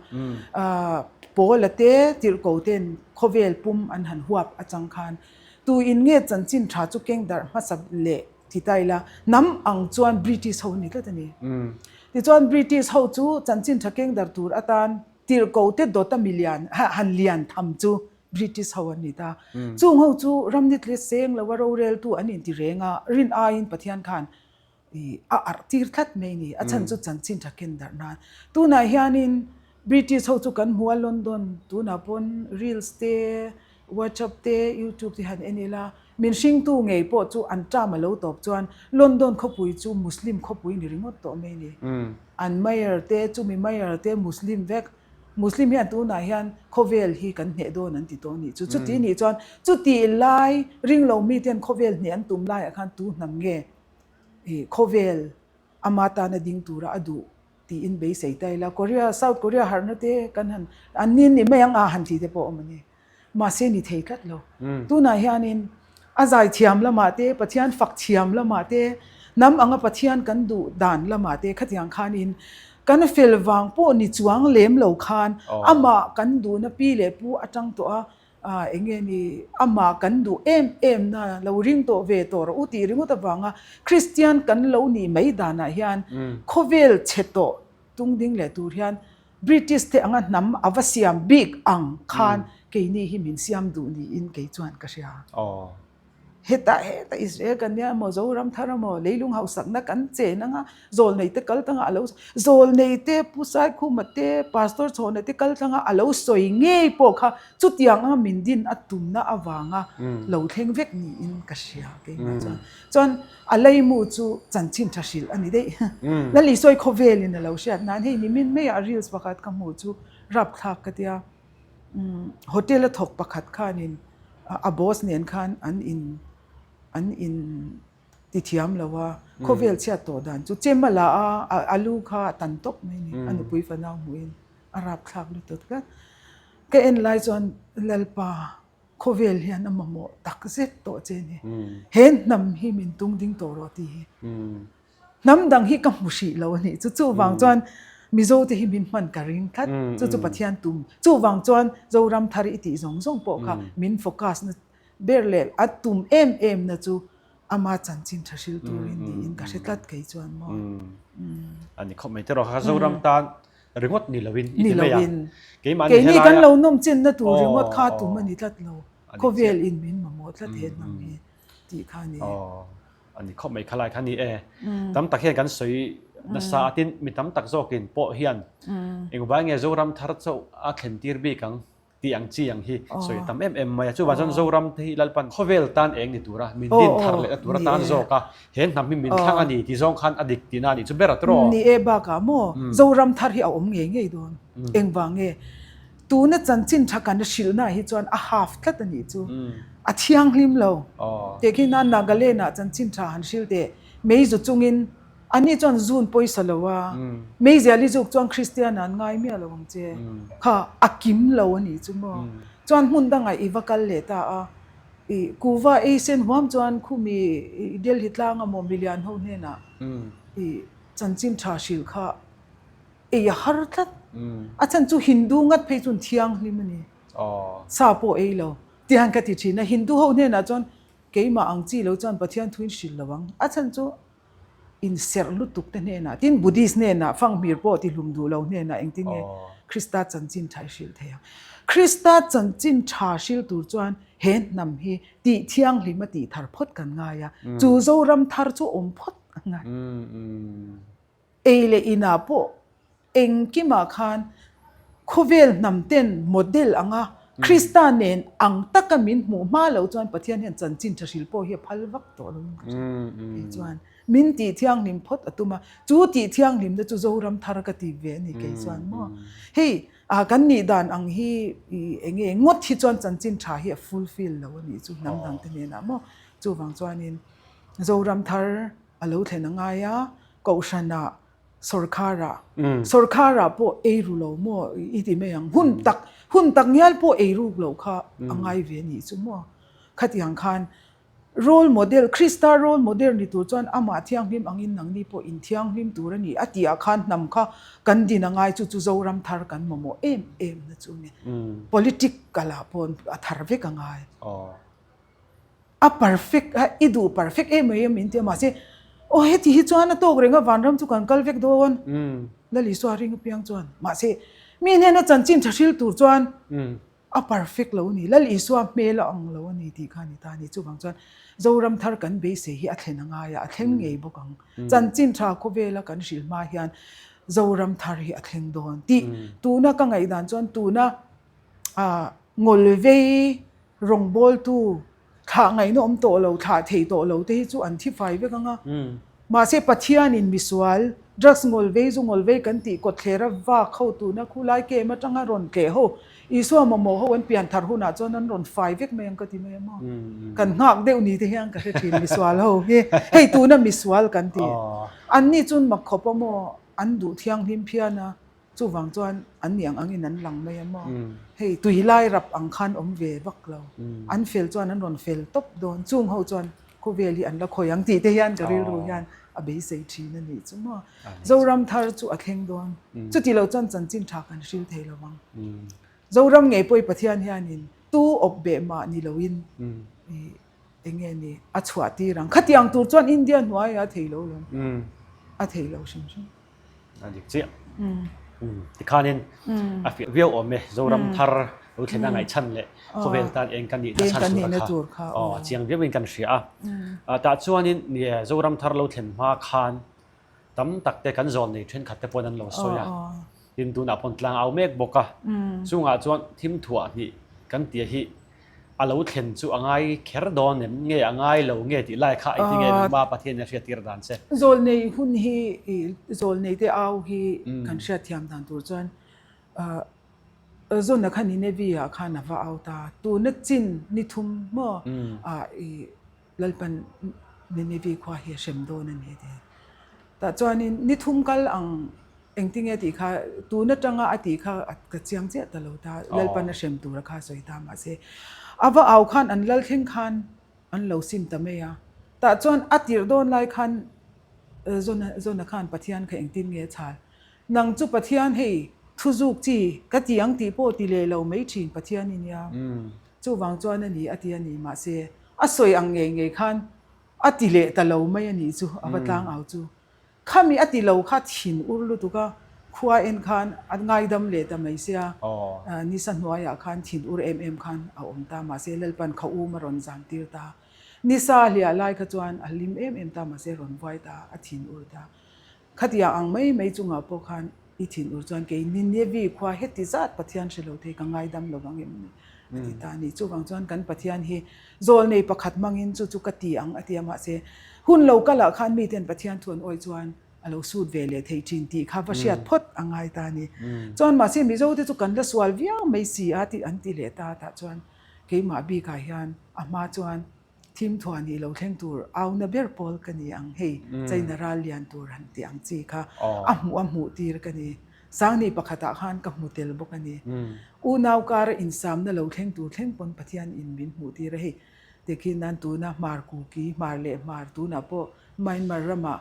Paula te tirhko ten khawvel pum an han huap atang khan tu in nge chanchin tha chu keng darh hmasa leh ti ta ila hnam ang chuan British ho ni tlat a ni. Tichuan British ho chu chanchin tha keng darh tur atan tirhko te dawta milian han lian tham chu British ho an ni ta. Chung ho chu ramnitli seng lo a roreltu an inti reng a, rin aiin Pathian khan I a arh tir tlat mai ni. A chhan chu chanchin tha ken darh nan. Tunah hianin British ho chu kan hmu a London tunah pawn reels te, WhatsApp te, YouTube te han en ila min hringtu ngei pawh chu an term a lo tawp chuan London khawpui chu Muslim khawpui ni ringawt tawh mai ni. An mayor te chumi mayor te Muslim vek. Muslim hian tunah hian khawvel hi kan hneh dawn an ti tawh a nih chu. Chuti nih chuan chutih lai ringlo miten khawvel hneh an tum laiah khan tu hnam nge I khawvel ama tana ding tura a duh tiin beisei ta ila, Korea, South Korea harhna te kan han, an ni ni mai ang a han ti te pawh awm a ni. Mahse ni thei tlat lo. Tunah hianin a zaithiam lamah te, Pathian fak thiam lamah te, hnam anga Pathian kan duh dan lamah te khatiang khanin kan fel vang pawh ni chuang lem lo khan amah kan duhna pi leh pu atang tawh a, Ah, eng nge ni, amah kan duh em em na, lo ring tawh ve tawh rawh u tih ringawt avanga Kristian kan lo nih mai danah hian khawvel chhe tawh tung ding leh tur hian British te anga hnam a va siam bik ang khan keini hi min siam duh niin kei chuan ka hria. Hetah hetah Israel kan nia emaw Zoram thar emaw leilung hausakna kan chen anga zawlnei te kal tanga alo zawlnei te Pu Saikhuma te Pastor Chhawna te kal tanga alo sawi ngei pawh kha chutiang anga min din a tumna avanga lo thleng vek niin ka hria keimah chuan. Chuan a leimu chu chanchin tha hrilh a ni daih. Lal Isua khawvelin alo hriat nan hei nimin maiah reels pakhat ka hmuh chu rapthlak ka tia. Hotel a thawk pakhat khanin a boss nen khan an in an in ti thiam lo a, khawvel chhiat tawh dan chu chem a la a, a lu kha a tan tawp mai ni, a nupui fanau hmuhin a rapthlak lutuk tlat. Ka en lai chuan Lalpa khawvel hian a mamawh tak zet tawh che ni, he hnam hi min tung ding tawh rawh tih hi. Hnam dang hi ka hmu hrih lo a nih chu. Chuvang chuan Mizo te hi min hman ka ring tlat. Chu chu Pathian tum. Chuvang chuan Zoram thar i tih zawng zawng pawh kha min focus na ber leh a tum em em na chu ama chanchin tha hril turin niin ka hre tlat kei chuan maw. A ni khawp mai te rawh kha Zoram tan ringawt ni loin i ti mai a. Keimahni Keini kan lo nawm chinna tur ringawt kha tum a ni tlat lo. Khawvel in min mamawh tlat he hnam hi tih kha a ni. A ni khawp mai khalai kha ni e. Tam tak hian kan sawi nasa a tin mi tam tak zawkin pawh hian engvai nge Zoram thar chauh a thlen tir bik ang tih ang chi ang hi sawi tam em em mai a. Chuvang chuan Zoram te hi Lalpan khawvel tan eng ni tura min din thar leh na tura tan zawk a he hnam hi min thlang a ni tih zawng khan a dik tihna a nih chu ber a tawh. Ni e bakah maw Zoram thar hi a awm ngei ngei dawn engvang nge Tuna chanchin tha kan hrilhna hi chuan a half tlat a nih chu. A thianghlim lo. Tehkhin a Nagaland ah chanchin tha han hril teh meizu chungin ani chuan zun pawisa lo a, meizial i zuk chuan Kristian ah an ngai miah lo ang che. Kha a kim lo a nih chu maw. Chuan hmun dangah i va kal leh ta a, i kuva ei sen huam chuan khumi i Delhi tlanga maw milian ho hnenah i chanchin tha hrilh kha Ei a har tlat. A chhan chu Hindu ngat phei chuan thianghlim a ni. Sa pawh ei lo. Tihian ka ti thin a, Hindu ho hnenah chuan keimah ang chi lo chuan Pathian thu in hrilh lo ang. A chhan chu inserh lutuk te hnenah, tin Buddhist hnenah, fanghmir pawh tihlum duh lo hnenah engtin nge Krista chanchin tha i hrilh thei ang. Krista chanchin tha hrilh tur chuan he hnam hi tih thianghlim a tih thar phawt kan ngai a, chu Zoram thar chu awm phawt a ngai. Ei leh inah pawh engkimah khan khawvel hnam ten model anga Krista nen ang taka min hmuh hma loh chuan Pathian hian chanchin tha hril pawh hi a phal vak tawh lo in ka hria. Kei chuan min tih thianghlim phawt a tum a, chu tih thianghlimna chu Zoram thar ka ti ve a ni kei chuan maw. Hei kan nih dan ang hi eng nge ngawt hi chuan chanchin tha hi a fulfill lo a nih chu hnam dang te nenah maw. Chuvang chuanin Zoram thar a lo thlen a ngai a, Kohhranah, sawrkharah, sawrkharah pawh ei ru lo maw i ti mai ang, hun tak, hun tak ngial pawh ei ruk loh kha a ngai ve a nih chu maw. Khatiang khan role model, Krista role model ni tur chuan amah thianghlim angin nangni pawh inthianghlim tur a ni a tih ah khan hnam kha kan din a ngai chu chu Zoram thar kan mamawh em em na chu a ni. Political ah pawh a thar vek a ngai. A perfect a, i duh perfect em mai em inti a mahse aw heti hi chuan a tawk reng a vanram chu kan kal vek dawn Lal Isua ring apiang chuan mahse mi hnena chanchin tha hril tur chuan a perfect lo a ni Lal Isua hmel a ang lo a ni tih kha a ni ta a ni chuvang chuan Zoram thar kan beisei hi a thlen a ngai a a thleng ngei bawk ang chanchin tha khawvela kan hrilh hma hian Zoram thar hi a thleng dawn tih tuna ka ngaihdan chuan tuna ngawlvei Rawngbawltu thlah ngaihna awm tawh lo, thlah thei tawh lo te hi chu an thi fai vek ang a. Mahse Pathianin misual, drugs ngawlvei zu ngawlvei kan tih kawtthlera vak ho tuna khulai kem atanga rawn tleh ho, Isua mamawh ho an pian thar hunah chuan an rawn fai vek mai ang ka ti mai a maw. Kan nghak deuh ni te hian ka hre thin misual ho hi. Hei tuna misual kan ti. Anni chuan mak khawp a maw, an duh thianghlim phian a. Chuvang chuan an ni ang angin an lang mai a maw? Hei tui lai rap ang khan awm ve vak lo. An fel chuan an rawn fel tawp dawn. Chung ho chuan khawvel hi an la khawi ang tih te hian ka rilru hian a beisei thin a nih chu maw? Zoram thar chu a thleng dawn. Chuti lo chuan chanchin tha kan hril thei lo ang. Zoram ngei pawh i Pathian hianin tu awp beh mah ni loin eng nge ni a chhuah tir ang. Khatiang tur chuan India hnuaiah a thei lo lawm. A thei lo hrim hrim. A dik chiah. Tikhanin a fiah viau awm e. Zoram thar Lo thlen a ngaihchhan leh khawvel tan eng kan nihna chhan tur kha aw a chiang viauin kan hria a. Tah chuanin Zoram thar lo thlen hma khan tam tak te kan zawn nei thenkhat te pawhin an lo sawi a. Tin tunah pawn tlang au mek bawk a. Chungah chuan thim thuah hnih kan tia hi a lo thlen chu a ngai kher dawn em nge a ngai lo nge tih lai kha engtin nge nangma Pathian in a hriattir dan che? Zawlnei hun hi zawlnei te au hi kan hriatthiam dan tur chuan Zona kha Nineveh ah khan a va out a, tuna chin ni thum maw ah i Lalpan Nineveh khua hi a hrem dawn a ni a ti. Tah chuanin ni thum kal ang engtinge tih kha tun atanga a tih kha ka chiang chiah ta lo ta, Lalpan a hrem tura kha a sawi ta mahse a va au khan an lal thleng khan an lo sim ta mai a. Tah chuan a tirh dawn lai khan Zona Zona khan Pathian kha engtin nge a chhal? Nang chu Pathian hei thu zuk chi ka ti ang tih pawh ti leh lo mai thin Pathian i nia. Chuvang chuan a ni a ti a ni. Mahse, a sawi ang ngei ngei khan a ti leh ta lo mai a nih chu, a va tlang au chu. Khami a ti lo kha thin ur lutuk a, khua en khan a ngaidam leh ta mai sia, nisa hnuaiah khan thin ur em em khan a awm ta. Mahse, Lalpan kha um a rawn zam tir ta. Nisa hliah lai kha chuan a hlim em em ta, mahse rawn vuai ta, a thin ur ta. Khatiang ang mai mai chungah pawh khan i thin ur chuan kei Ninevi khua heti zat Pathian hre lo thei ka ngaidam lo vang em ni? a ti ta a ni. Chuvang chuan kan Pathian hi zawlnei pakhat hmangin chu chu ka ti ang a ti a, mahse hun lo kalah khan miten Pathian thu an awih chuan a lo sut ve leh thei thin tih kha va hriat phawt a ngai ta a ni. Chuan mahse Mizote chu kan la sual viau mai si a tih an ti leh ta tah chuan keimah bikah hian a hma chuan Thim thuah nih lo thleng tur auna ber pawl ka ni ang hei, China ral lian tur han tih ang chi kha a hmuh a hmuh tir ka ni. Sangni pakhatah khan ka hmu tel bawk a ni. Unau kara insamna lo thleng tur thleng pawn Pathian in min hmuh tir a hei. Tikhin nan tuna Hmar Kuki, Hmar leh Hmar tunah pawh Myanmar ramah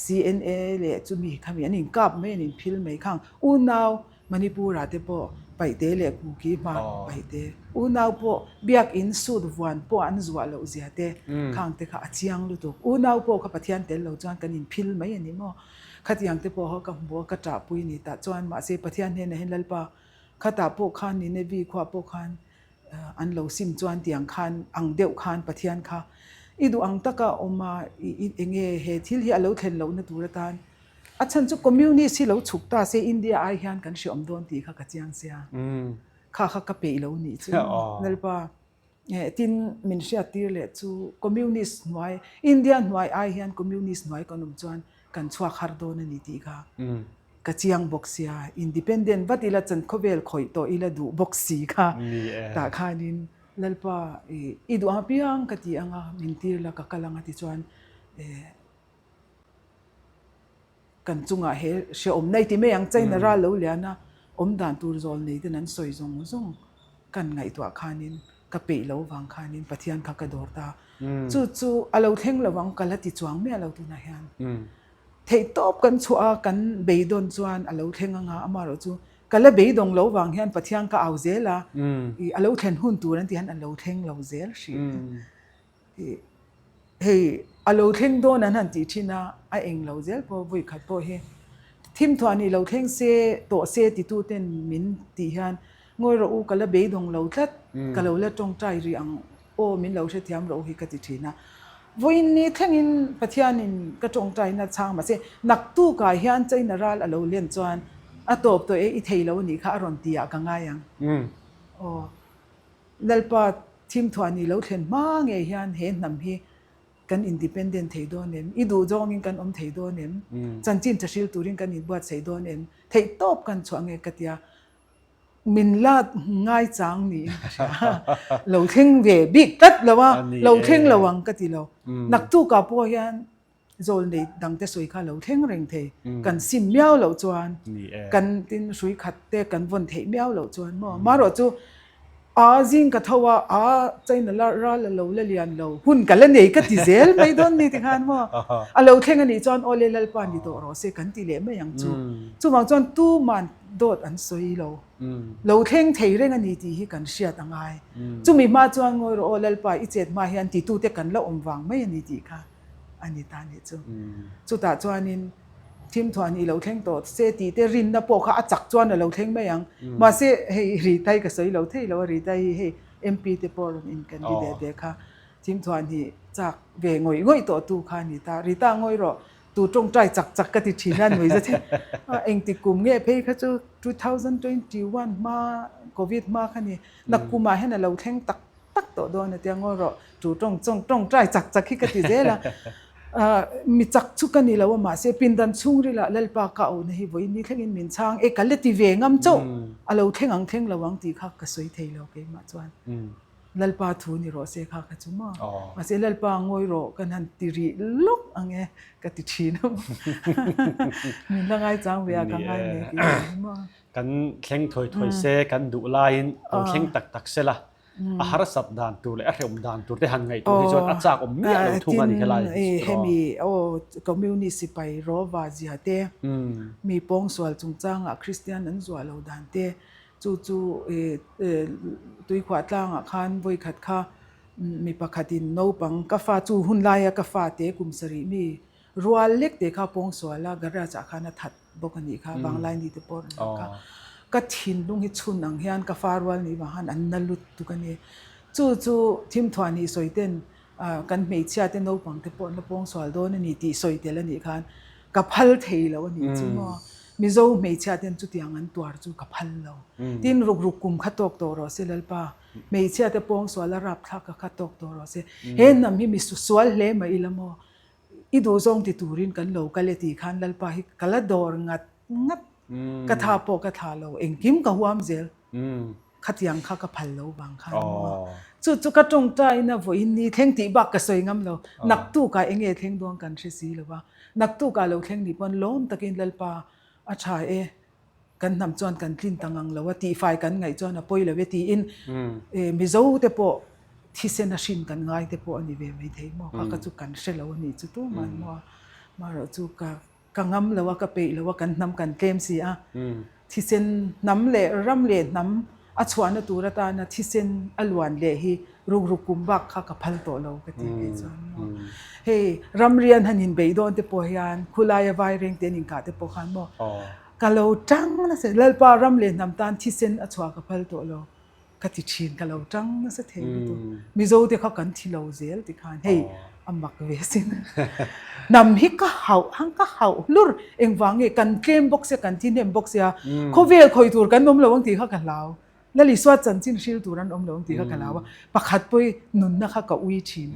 CNA leh chumi khami an inkap mai an inphil mai khang unau Manipur ah te pawh Paihte leh Kuki hma Paihte unau pawh biakin suit vuan pawh an zuah loh zia te khang te kha a chiang lutuk. Unau pawh kha Pathian tel lo chuan kan inphil mai a ni maw? Khatiang te pawh kha ka hmu a, ka ṭahpui ni tah chuan mahse Pathian hnenah hian Lalpa khatah pawh khan Ninevi khuah pawh khan an lo sim chuan tiang khan ang deuh khan Pathian kha i duh ang taka awm a, i enge he thil hi a lo thlen lohna tur atan A chhan chu Communist hi lo chhuk ta se India ai hian kan hreawm dawn tih kha ka chiang sia. Kha kha ka peih lo nih chu Lalpa. Tin min hriat tir leh chu Communist hnuai, India hnuai ai hian Communist hnuai kan awm chuan kan chhuak har dawn a ni tih kha ka chiang bawk sia. Independent vat ila chan khawvel khawih tawh ila duh bawk si kha tah khanin Lalpa i duh ang apiang ka ti anga min tir la ka kal anga tichuan Kan chungah he hrehawm nei ti mai ang China ral lo lian a awm dan tur zawl nei ten an sawi zawng zawng kan ngaihtuah khanin ka peih lo vang khanin Pathian kha ka dawr ta. Chu chu a lo thleng lo ang ka la ti chuang miah lo tunah hian. Theihtawp kan chhuah a kan beidawn chuan a lo thleng anga amaherawh chu ka la beidawng lo vang hian Pathian ka au zel a i a lo thlen hun tur an tih hian a lo thleng lo zel hrih. Hei a lo thleng dawn an han tih thin a, a eng lo zel pawh vui khat pawh hi thim thuah nih lo thleng se tawh se titu ten min tih hian ngawi rawh u ka la beidawng lo tlat ka lo la tawngtai rih ang aw min lo hrethiam rawh u hi ka ti thin a. Vawiin ni thlengin Pathianin ka tawngtaina chhang mahse naktukah hian China ral a lo len chuan a tawp tawh e i thei lo anih kha a rawn ti ah ka ngai ang aw. Lalpa thim thuah nih lo thlen hma ngei hian he hnam hi kan independent thei dawn em? I duh zawngin kan awm thei dawn em? Chanchin tha hril turin kan inbuatsaih dawn em? Theih tawp kan chhuah nge ka tia min la ngai chang niin ka hria. Lo thleng ve bik tlat lo a, lo thleng lo ang ka ti lo. Naktukah pawh hian Zawlnei dangte sawi kha lo thleng reng thei. Kan sim miau loh chuan, kan tin hrui khat te kan vawn theih miau loh chuan maw. Marawh chu a zing ka tho a, a China la ral a lo la lian lo, hun ka la nei ka ti zel mai dawn ni tikhan maw. A lo thleng a nih chuan aw le Lalpa ni tawh rawh se kan ti leh mai ang chu. Chuvang chuan tuman dawt an sawi lo. Lo thleng thei reng a ni tih hi kan hriat a ngai. Chumi hma chuan ngawi rawh aw Lalpa i chet hma hian titute kan la awm vang mai a ni tih kha. a ni ta nih chu. Chutah chuanin Thimthuan i lo thleng tawh se tih te rinna pawh kha a chak chuan a lo thleng mai ang. Mahse hei Ritai ka sawi lo thei lo a, Ritai hi hei MP te pawh rawn in candidate ve kha Thimthuan hi chak ve ngawih ngawih tawh tu kha a ni ta. Rita ngawi rawh tu tawngtai chak chak ka ti thin a nui zet hi. Engti kum nge phei kha chu 2021 hma covid hma kha ni. Nakkumah hian a lo thleng tak tak tawh dawn a tia ngawi rawh tu tawng chawng tawngtai chak chak hi ka ti zel a. Mi chak chu ka ni lo a mahse pindan chhungrilah Lalpa ka auhna hi vawiin ni thlengin min chhang e ka la ti ve ngam chauh a lo thleng ang thleng lo ang tih kha ka sawi thei lo keimah chuan. Lalpa thu ni rawh se kha ka chu maw. Mahse Lalpa ngawi rawh kan han ti rih lawk ang e ka ti thin a maw. Min la ngaichang ve a ka ngai ve tih a ni maw. Kan thleng thawi thawi se kan duh laiin lo thleng tak tak se la a harsat dan tur leh a hrehawm dan tur te han ngaihtuah hi chuan a chak awm miah lo thung a ni khelai hi chu. Hemi aw communist sipai rawva zia te mi pawngsual chungchangah Kristian an zuah lo dan te Chu chu tuikhuah tlangah khan vawikhat kha mi pakhatin naupang ka fa chu hun laia ka fate kum sarih mi rual lek te kha pawngsual a garage ah khan a that bawk a nih kha vanglai ni te pawh a rawn lang kha. Ka thinlung hi chhun ang hian ka fa rual nih vang khan an na lut tuk a ni. Chu chu thimthuah nih sawi ten kan hmeichhia te naupang te pawh an la pawngsual dawn a ni tih sawi tel a nih khan ka phal thei lo a nih chu maw. Mizo hmeichhia ten chutiang an tuar chu ka phal lo. Tin ruk ruk kum kha tawk tawh rawh se Lalpa. Hmeichhia te pawngsual a rap thlak ka kha tawk tawh rawh se. He hnam hi mi sual hle mai ila maw. I duhzawng ti turin kan lo kal e tih khan Lalpa hi ka la dawr ngat ngat. Ka tha pawh ka thlah lo. Engkim ka huam zel. Khatiang kha ka phal lo vang khan maw. Chu chu ka tawngtaina vawiin ni thleng tih bak ka sawi ngam lo. Naktukah eng nge thleng dawn kan hre si lo va. Naktukah lo thleng nih pawn lawm takin Lalpa a tha e, kan hnam chuan kan tlin ta ngang lo a, tihfai kan ngaih chuan a pawi lo e tiin Mizo te pawh thisen a hrin kan ngai te pawh a ni ve maithei maw. Kha kha chu kan hre lo a nih chu tumah maw. Amaherawhchu ka Ka ngam lo a, ka peih lo a, kan hnam kan tlem si a. Thisen hnam leh ram leh hnam a chhuahna tur atana thisen a luan leh hi rukruk kum bak kha ka phal tawh lo ka ti kei chuan maw. Hei ramrian han inbeih dawn te pawh hian khulaia vaireng te an inkah te pawh khan maw ka lo tang nasa Lalpa ram leh hnam tan thisen a chhuah ka phal tawh lo. Ka ti thin, ka lo tang nasa thei lutuk. Mizo te kha kan thi lo zel ti khan hei a mak ve sin. Hnam hi ka hauh ang ka hauh hlur engvang nge kan tlem bawk sia kan thi hnem bawk sia khawvel khawi tur kan awm lo ang tih kha ka hlau. Lalisua chanchin hril tur an awm lo ang tih kha ka hlau a, pakhat pawh i nunna kha ka ui thin.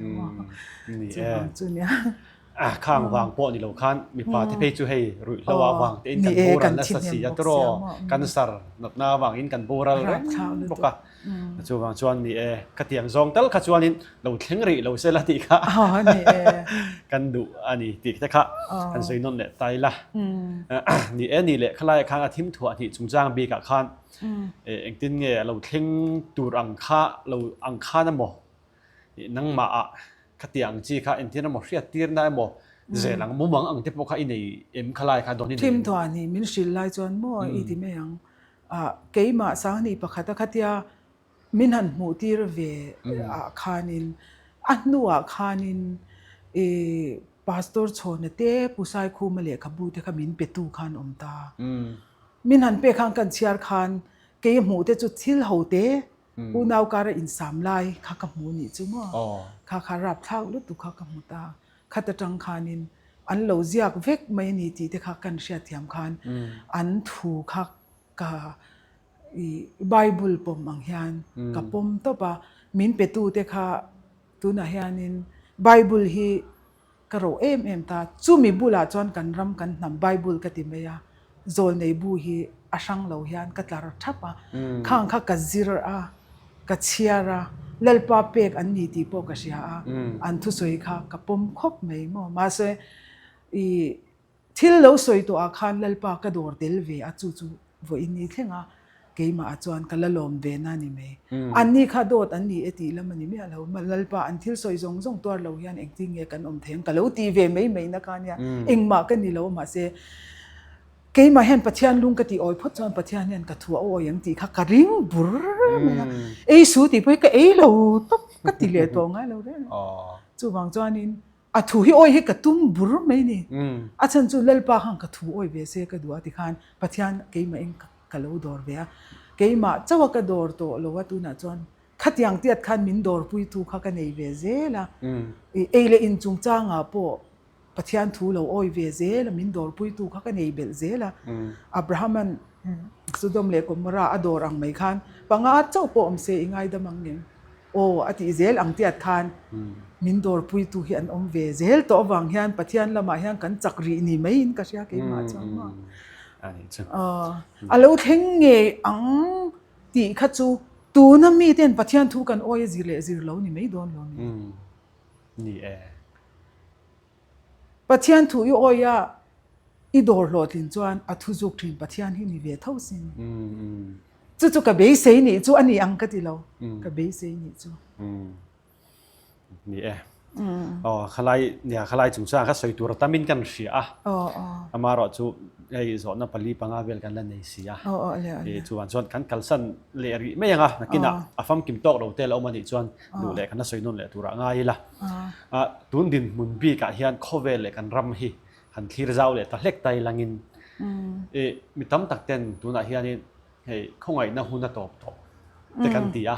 Chuvang chu nia. Khang vang pawh ni lo khan mipa te phei chu hei ruihhlo avang te in kan boral nasa si a tawraw cancer natna avangin kan boral reng bawk a chuvang chuan ni e khatiang zawng tal kha chuanin lo thleng rih lo se la tih kha kan duh a ni tih te kha kan sawi nawn leh ta ila ni e ni leh khalai ah khan a thim thuah hnih chungchang bikah khan engtin nge a lo thleng tur ang kha lo ang khan emaw Nangmah ah khatiang ang chi kha entir emaw hriattirna emaw zel ang mumang ang te pawh kha i nei em khalai kha dawn i nei em? Thimthuan hi min hrilh lai chuan maw i ti mai ang. Ah keimah Sanghnih pakhata khatia min han hmuh tir ve ah khanin a hnuah khanin i Pastor Chhawna te Pu Saikhuma lehkhabu te kha min petu khan awm ta. Min han pek khan kan chhiar khan kei a hmuh te chu thil ho te Unau kara insam lai kha ka hmu nih chu maw? Kha kha rapthlak lutuk kha ka hmu ta. Khat atang khanin an lo ziak vek mai a ni tih te kha kan hriatthiam khan an thu kha ka i Bible pawm ang hian ka pawm tawp a. Min petu te kha tunah hianin Bible hi Ka roh em em ta. Chumi bulah chuan kan ram kan hnam Bible ka ti mai a, zawlnei bu hi a hrang lo hian ka tlar thap a, khang kha ka zir a, ka chhiar a, Lalpa pek an ni tih pawh ka hria a, an thusawi kha ka pawm khawp mai maw. Mahse i thil lo sawi tawh ah khan Lalpa ka dawr tel ve a, chu chu Vawiin ni thleng a, keimah ah chuan ka la lawm ve na ni mai. Anni kha dawt an ni e tih lam a ni miah lo. Lalpa an thil sawi zawng zawng tuar lo hian engtin nge kan awm thei ang ka lo tih ve mai mai na kha nia. Engmah ka ni lo mahse keimah hian Pathian lung ka tih awi phawt chuan Pathian hian ka thu a awi ang tih kha ka ring bur mai a. Ei su tih pawh hi ka ei lo tawp ka ti leh tawh ngai lo reng. Chuvang chuanin. A thu hi awi hi ka tum bur mai ni. A chhan chu Lalpa khan ka thu awi ve se ka duh a tikhan Pathian keimah in ka lo dawr ve a. Keimah chauh a ka dawr tawh lo a tunah chuan khatiang tiat khan min dawrpuitu kha ka nei ve zel a. Ei leh in chungchangah pawh Pathian thu lo awi ve zel a, min dawrpuitu kha ka nei belh zel a. Abraham-a'n Sodom leh Gomorrah a dawr ang mai khan panga chauh pawh awm se i ngaidam ang ngem? Aw a tih zel ang tiat khan min dawrpuitu hi an awm ve zel tawh avang hian Pathian lamah hian kan chak rih ni maiin ka hria keimah chuan maw. A lo thleng ngei ang tih kha chu tuna miten Pathian thu kan awi a zir leh zir lo ni mai dawn lo ni. Ni e. Pathian thu i awi a, i dawr hlawhtlin chuan a thu zuk thin Pathian hi ni ve tho sin. Chu chu ka beisei nih chu a ni ang ka ti lo, ka beisei nih chu. Ni e. Aw khalai nia khalai chungchang kha sawi tur a tamin kan hria a. Amaherawh chu hei zawhna pali panga vel kan la nei si a. Chuan chuan kan kalsan leh rih mai ang a, nakinah a famkim tawk lo te la awm a nih chuan duh leh kan la sawi nawn leh turah ngai ila. Tun dinhmun bikah hian khawvel leh kan ram hi han thlir zau leh ta hlek ta ilangin mi tam tak ten tunah hianin hei khawngaihna hun a tawp tawh te kan ti a,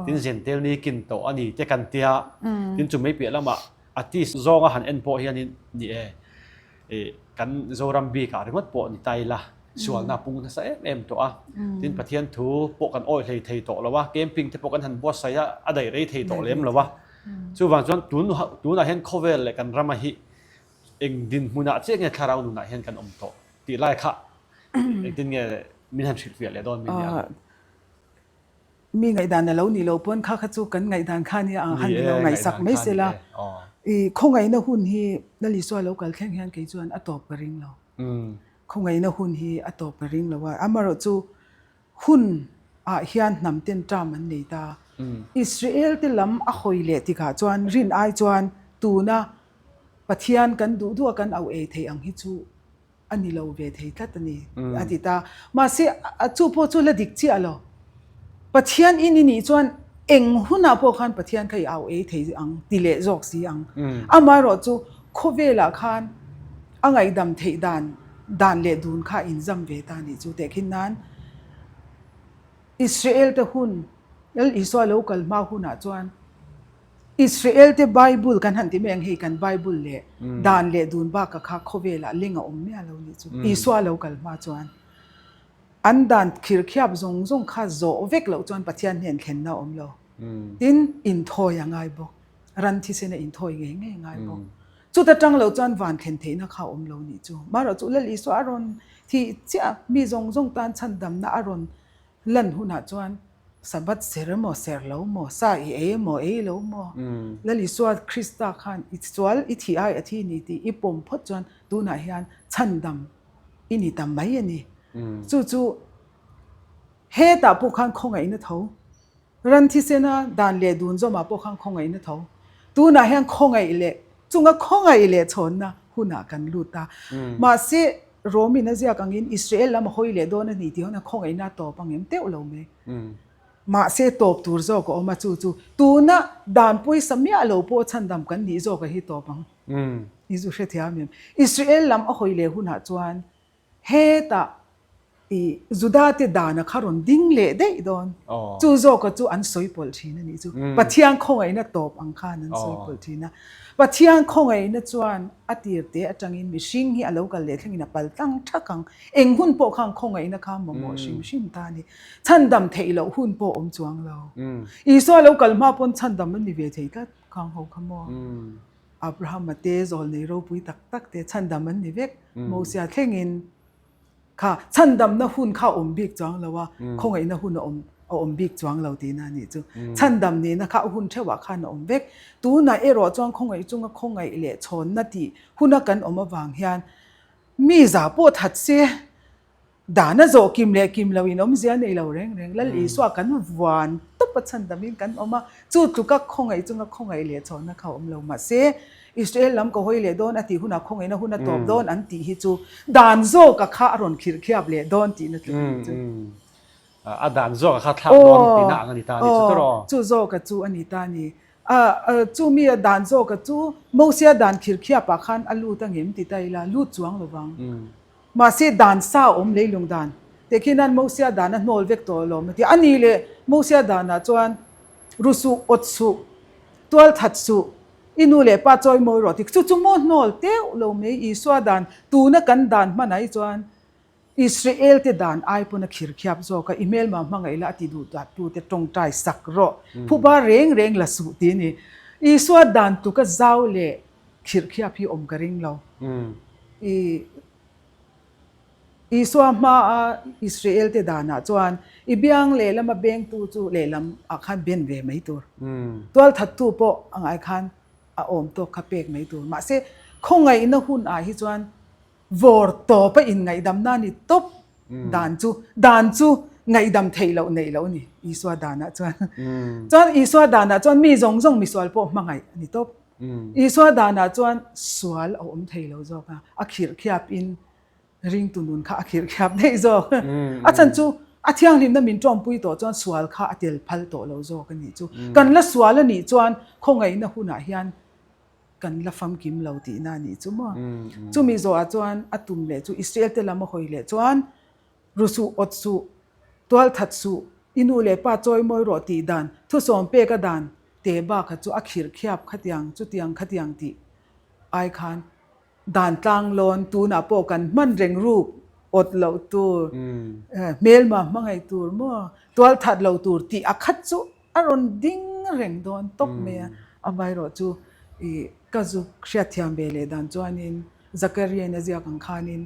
tin zentel ni kin tawh a ni te kan tia, tin chu mai piah lamah a tis zawnga han en pawh hianin ni e. Kan Zoram bikah ringawt pawh ni ta ila, sualna a pung nasa em em tawh a. Tin, Pathian thu pawh kan awih hlei thei tawh lo a, camping te pawh kan han buatsaih a, a daih rei thei tawh lem lo a. Chuvang chuan tun tunah hian khawvel leh kan rama hi eng dinhmunah chiah nge thlarau nunah hian kan awm tawh tih lai kha engtin nge min han hrilhfiah leh dawn min nia. Mi ngaihdan a lo nih loh pawn kha kha chu kan ngaihdan kha nia ang han lo ngaihsak mai se la. I khawngaihna hun hi Lal Isua lo kal thleng hian kei chuan a tawp ka ring lo. Khawngaihna hun hi a tawp ka ring lo a. Amaherawh chu hun ah hian hnam ten term an nei ta. Israel te lam a hawi leh tikah chuan rin ai chuan tuna Pathian kan duh duh a kan au ei theih ang hi chu a ni lo ve thei tlat a ni, a ti ta. Mahse, chu pawh chu la dik chiah lo. Pathian in i nih chuan eng hunah pawh khan Pathian kha i au ei thei ang ti leh zawk si ang. Amaherawh chu khawvelah khan a ngaihdam theih dan dan leh dun kha a inzam ve ta a nih chu tehkhin nan Israel te hun, Lal Isua lo kal hma hunah chuan Israel te Bible kan han ti mai ang hei kan Bible leh dan leh dun baka kha khawvelah ling a awm miah lo nih chu Isua lo kal hma chuan an dan khirkhiap zawng zawng kha zawh vek loh chuan Pathian hnen thlenna a awm lo tin inthawi a ngai bawk ran thisen a inthawi ngei ngei a ngai bawk chuta tang lo chuan van thlen theihna kha a awm lo nih chu marawh chu Lal Isua a rawn thih chiah mi zawng zawng tan chhandamna a rawn Lan hunah chuan Sabbath ser emaw ser lo maw, sa i ei emaw ei lo maw, Lal Isua Krista khan i sual i thih ai a thi ni tih i pawm phawt chuan tunah hian chhandam i ni ta mai a ni. Chu chu hetah pawh khan khawngaihna tho, ran thisena dan leh dun zawmah pawh khan khawngaihna tho, tunah hian khawngaih leh chunga khawngaih leh chhawnna hunah kan lut a. Mahse, Rom in a ziak angin Israel lam a hawi leh dawn a ni tih hawn a khawngaihna a tawp ang em teuh lo mai. Mahse tawp tur zawk a awm a, chu chu tuna dan pawisa miah lo pawh chhandam kan nih zawk a hi tawp ang. I zu hrethiam em? Israel lam a hawi leh hunah chuan hetah I Juda te dana kha rawn ding leh daih dawn. Chu zawka chu an sawi pawlh thin a nih chu. Pathian khawngaihna tawp ang khan an sawi pawlh thin a. Pathian khawngaihna chuan a tir te atangin mihring hi a lo kal leh thlengin a pal tlang thak ang. Eng hun pawh khan khawngaihna kha mamawh hrim hrim ta a ni. Chhandam theih loh hun pawh awm chuang lo. Isua lo kal hma pawn chhandam an ni ve thei tlat khang ho kha maw. Abrahama te zawlnei ropui tak tak te chhandam an ni vek. Mosia thlengin. Kha chhandamna hun kha a awm bik chuang lo a, khawngaihna hun a awm a awm bik chuang lo tihna a nih chu. Chhandam nihna kha a hun theuhah khan a awm vek. Tunah erawh chuan khawngaih chunga khawngaih leh chhawnna tih huna kan awm avang hian mi za pawh that se, dan a zawh kim leh kim loin awmzia nei lo reng reng. Lal Isua kan vuan tawp a chhandamin kan awm a, chu tluka khawngaih chunga khawngaih leh chhawnna kha a awm lo. Mahse, Israel lam ka hawi leh dawn a tih hunah khawngaihna hun a tawp dawn an tih hi chu dan zawka kha a rawn khirh khiap leh dawn tihna tluk a nih chu. A dan zawka kha thlak dawn tihna ang a ni ta a ni chu tawrh aw. Chu zawka chu a ni ta a ni. Chumi a dan zawka chu Mosia dan khirkhiapah khan a lut a ngem ti ta ila, lut chuang lo vang. Mahse dan sa awm leilung dan teh khi nan Mosia dan a hnawl vek tawh alawm a ti. A ni leh Mosia danah chuan ru suh, awt suh, tual that suh, i nu leh pa chawi mawi rawh ti. Chu chu maw hnawl teuh lo mai Isua dan tuna kan dan hmanah hi chuan Israel te dan ai pawn a khir khiap zawk a, i hmelma hmangaih la a ti duh dat tu te tawngtai sak rawh, phuba reng reng la suh ti a ni. Isua dan tuka zau leh khirh khiap hi awm ka ring lo. I Isua hmaa Israel te danah chuan i biang lehlama bengtu chu lehlam ah khan ben ve mai tur. Tualthattu pawh a ngai khan a awm tawk kha pek mai tur. Mahse khawngaihna hun ah hi chuan Vawr tawp a inngaihdamna a ni tawp dan chu dan chu ngaihdam theih loh neih loh a ni Isua danah chuan. Chuan Isua danah chuan mi zawng zawng misual pawh hmangaih a ni tawp. Isua danah chuan sual a awm thei lo zawk a, a khirh khiap in ringtu nun kha a khirh khiap daih zawk. A chhan chu a thianghlimna min tawmpui tawh chuan sual kha a tel phal tawh lo zawk a nih chu. Kan la sual a nih chuan khawngaihna hunah hian kan la famkim lo tihna a nih chu maw. Chumi zawhah chuan a tum leh chu Israel te lam a hawi leh chuan ru suh, awt suh, tual that suh, i nu leh pa chawi mawi rawh tih dan, thusawm pek a dan te bakha chu a khirh khiap khatiang chutiang khatiang tih ai khan dan tlang lawn tunah pawh kan hman reng ruk awt loh tur, hmelma hmangaih tur maw, tual that lo tur tih a khat chu A rawn ding reng dawn tawp mai a, amaherawh chu ih ka zuk hriatthiam ve leh dan chuanin Zakariain a ziak ang khanin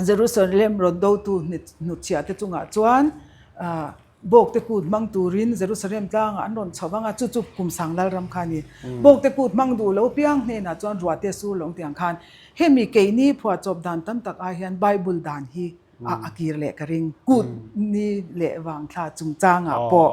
Jerusalem rawn dotu hnutchhiah te chungah chuan ah Bawkte kut hmang turin Jerusalem tlangah an rawn chho vang a, chu chu kum sang Lalram kha a ni. Bawkte kut hmang duh lo piang hnenah chuan ruahte sur lo ang tih ang khan hemi keini phuahchawp dan tam tak ai hian Bible dan hi a kir leh ka ring. Kut ni leh vang thla chungchangah pawh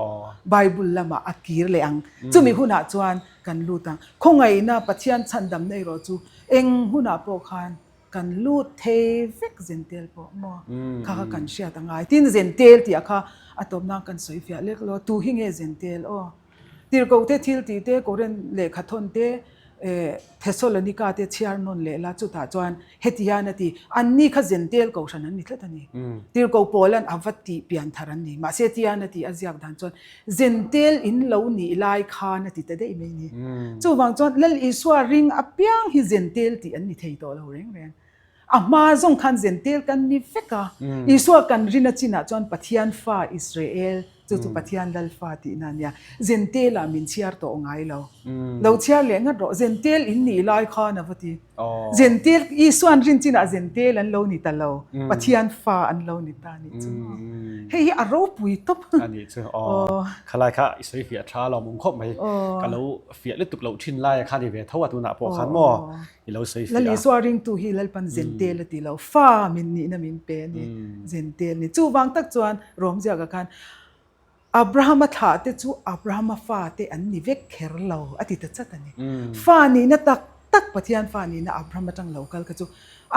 Bible lamah a kir leh ang. Chumi hunah chuan kan lut ang. Khawngaihna Pathian chhandamna erawh chu eng hunah pawh khan kan lut thei vek zentel pawh maw kha kha kan hriat a ngai. Tin zentel tih ah kha a tawp nan kan sawi fiah lek lo. Tu hi nge zentel aw? Tirhkoh te thil tih te, Korin lehkha thawn te, Thesalonika te chhiar nawn leh la, chutah chuan heti hian a ti, Anni kha Zentel kohhran an ni tlat a ni. Tirhkoh Paulan a va tih pian thar an ni. Mahse ti hian a ti, a ziak dan chuan, Zentel in lo nih lai khan a ti ta daih mai a ni. Chuvang chuan Lal Isua ring apiang hi Zentel tih an ni thei tawh lo reng reng. A hma zawng khan Zentel kan ni vek a, Isua kan rin a chinah chuan Pathian fa Israel, chu chu Pathian Lal fa tihna a nia. Zentel ah min chhiar tawh ngai lo. Lo chhiar leh ngat rawh, Zentel in nih lai khan a va ti. Zentel, Isuan rin chinah Zentel an lo ni ta lo, Pathian fa an lo ni ta nih chu maw. Hei hi a ropui tawp. A nih chu, aw. Khalai kha i sawi fiah tha lo mung khawp mai. Ka lo fiah lutuk loh thin lai a kha ni ve tho a tunah pawh khan maw. I lo sawi fiah a. Lal Isua ringtu hi Lalpan Zentel a ti lo, fa min nihna min pe a ni, Zentel ni. Chuvang tak chuan Rom ziakah khan Abrahama thlah te chu Abrahama fa te an ni vek kher lo a ti ta chat a ni. Fa nihna tak tak Pathian fa nihna Abraham atang lo kal kha chu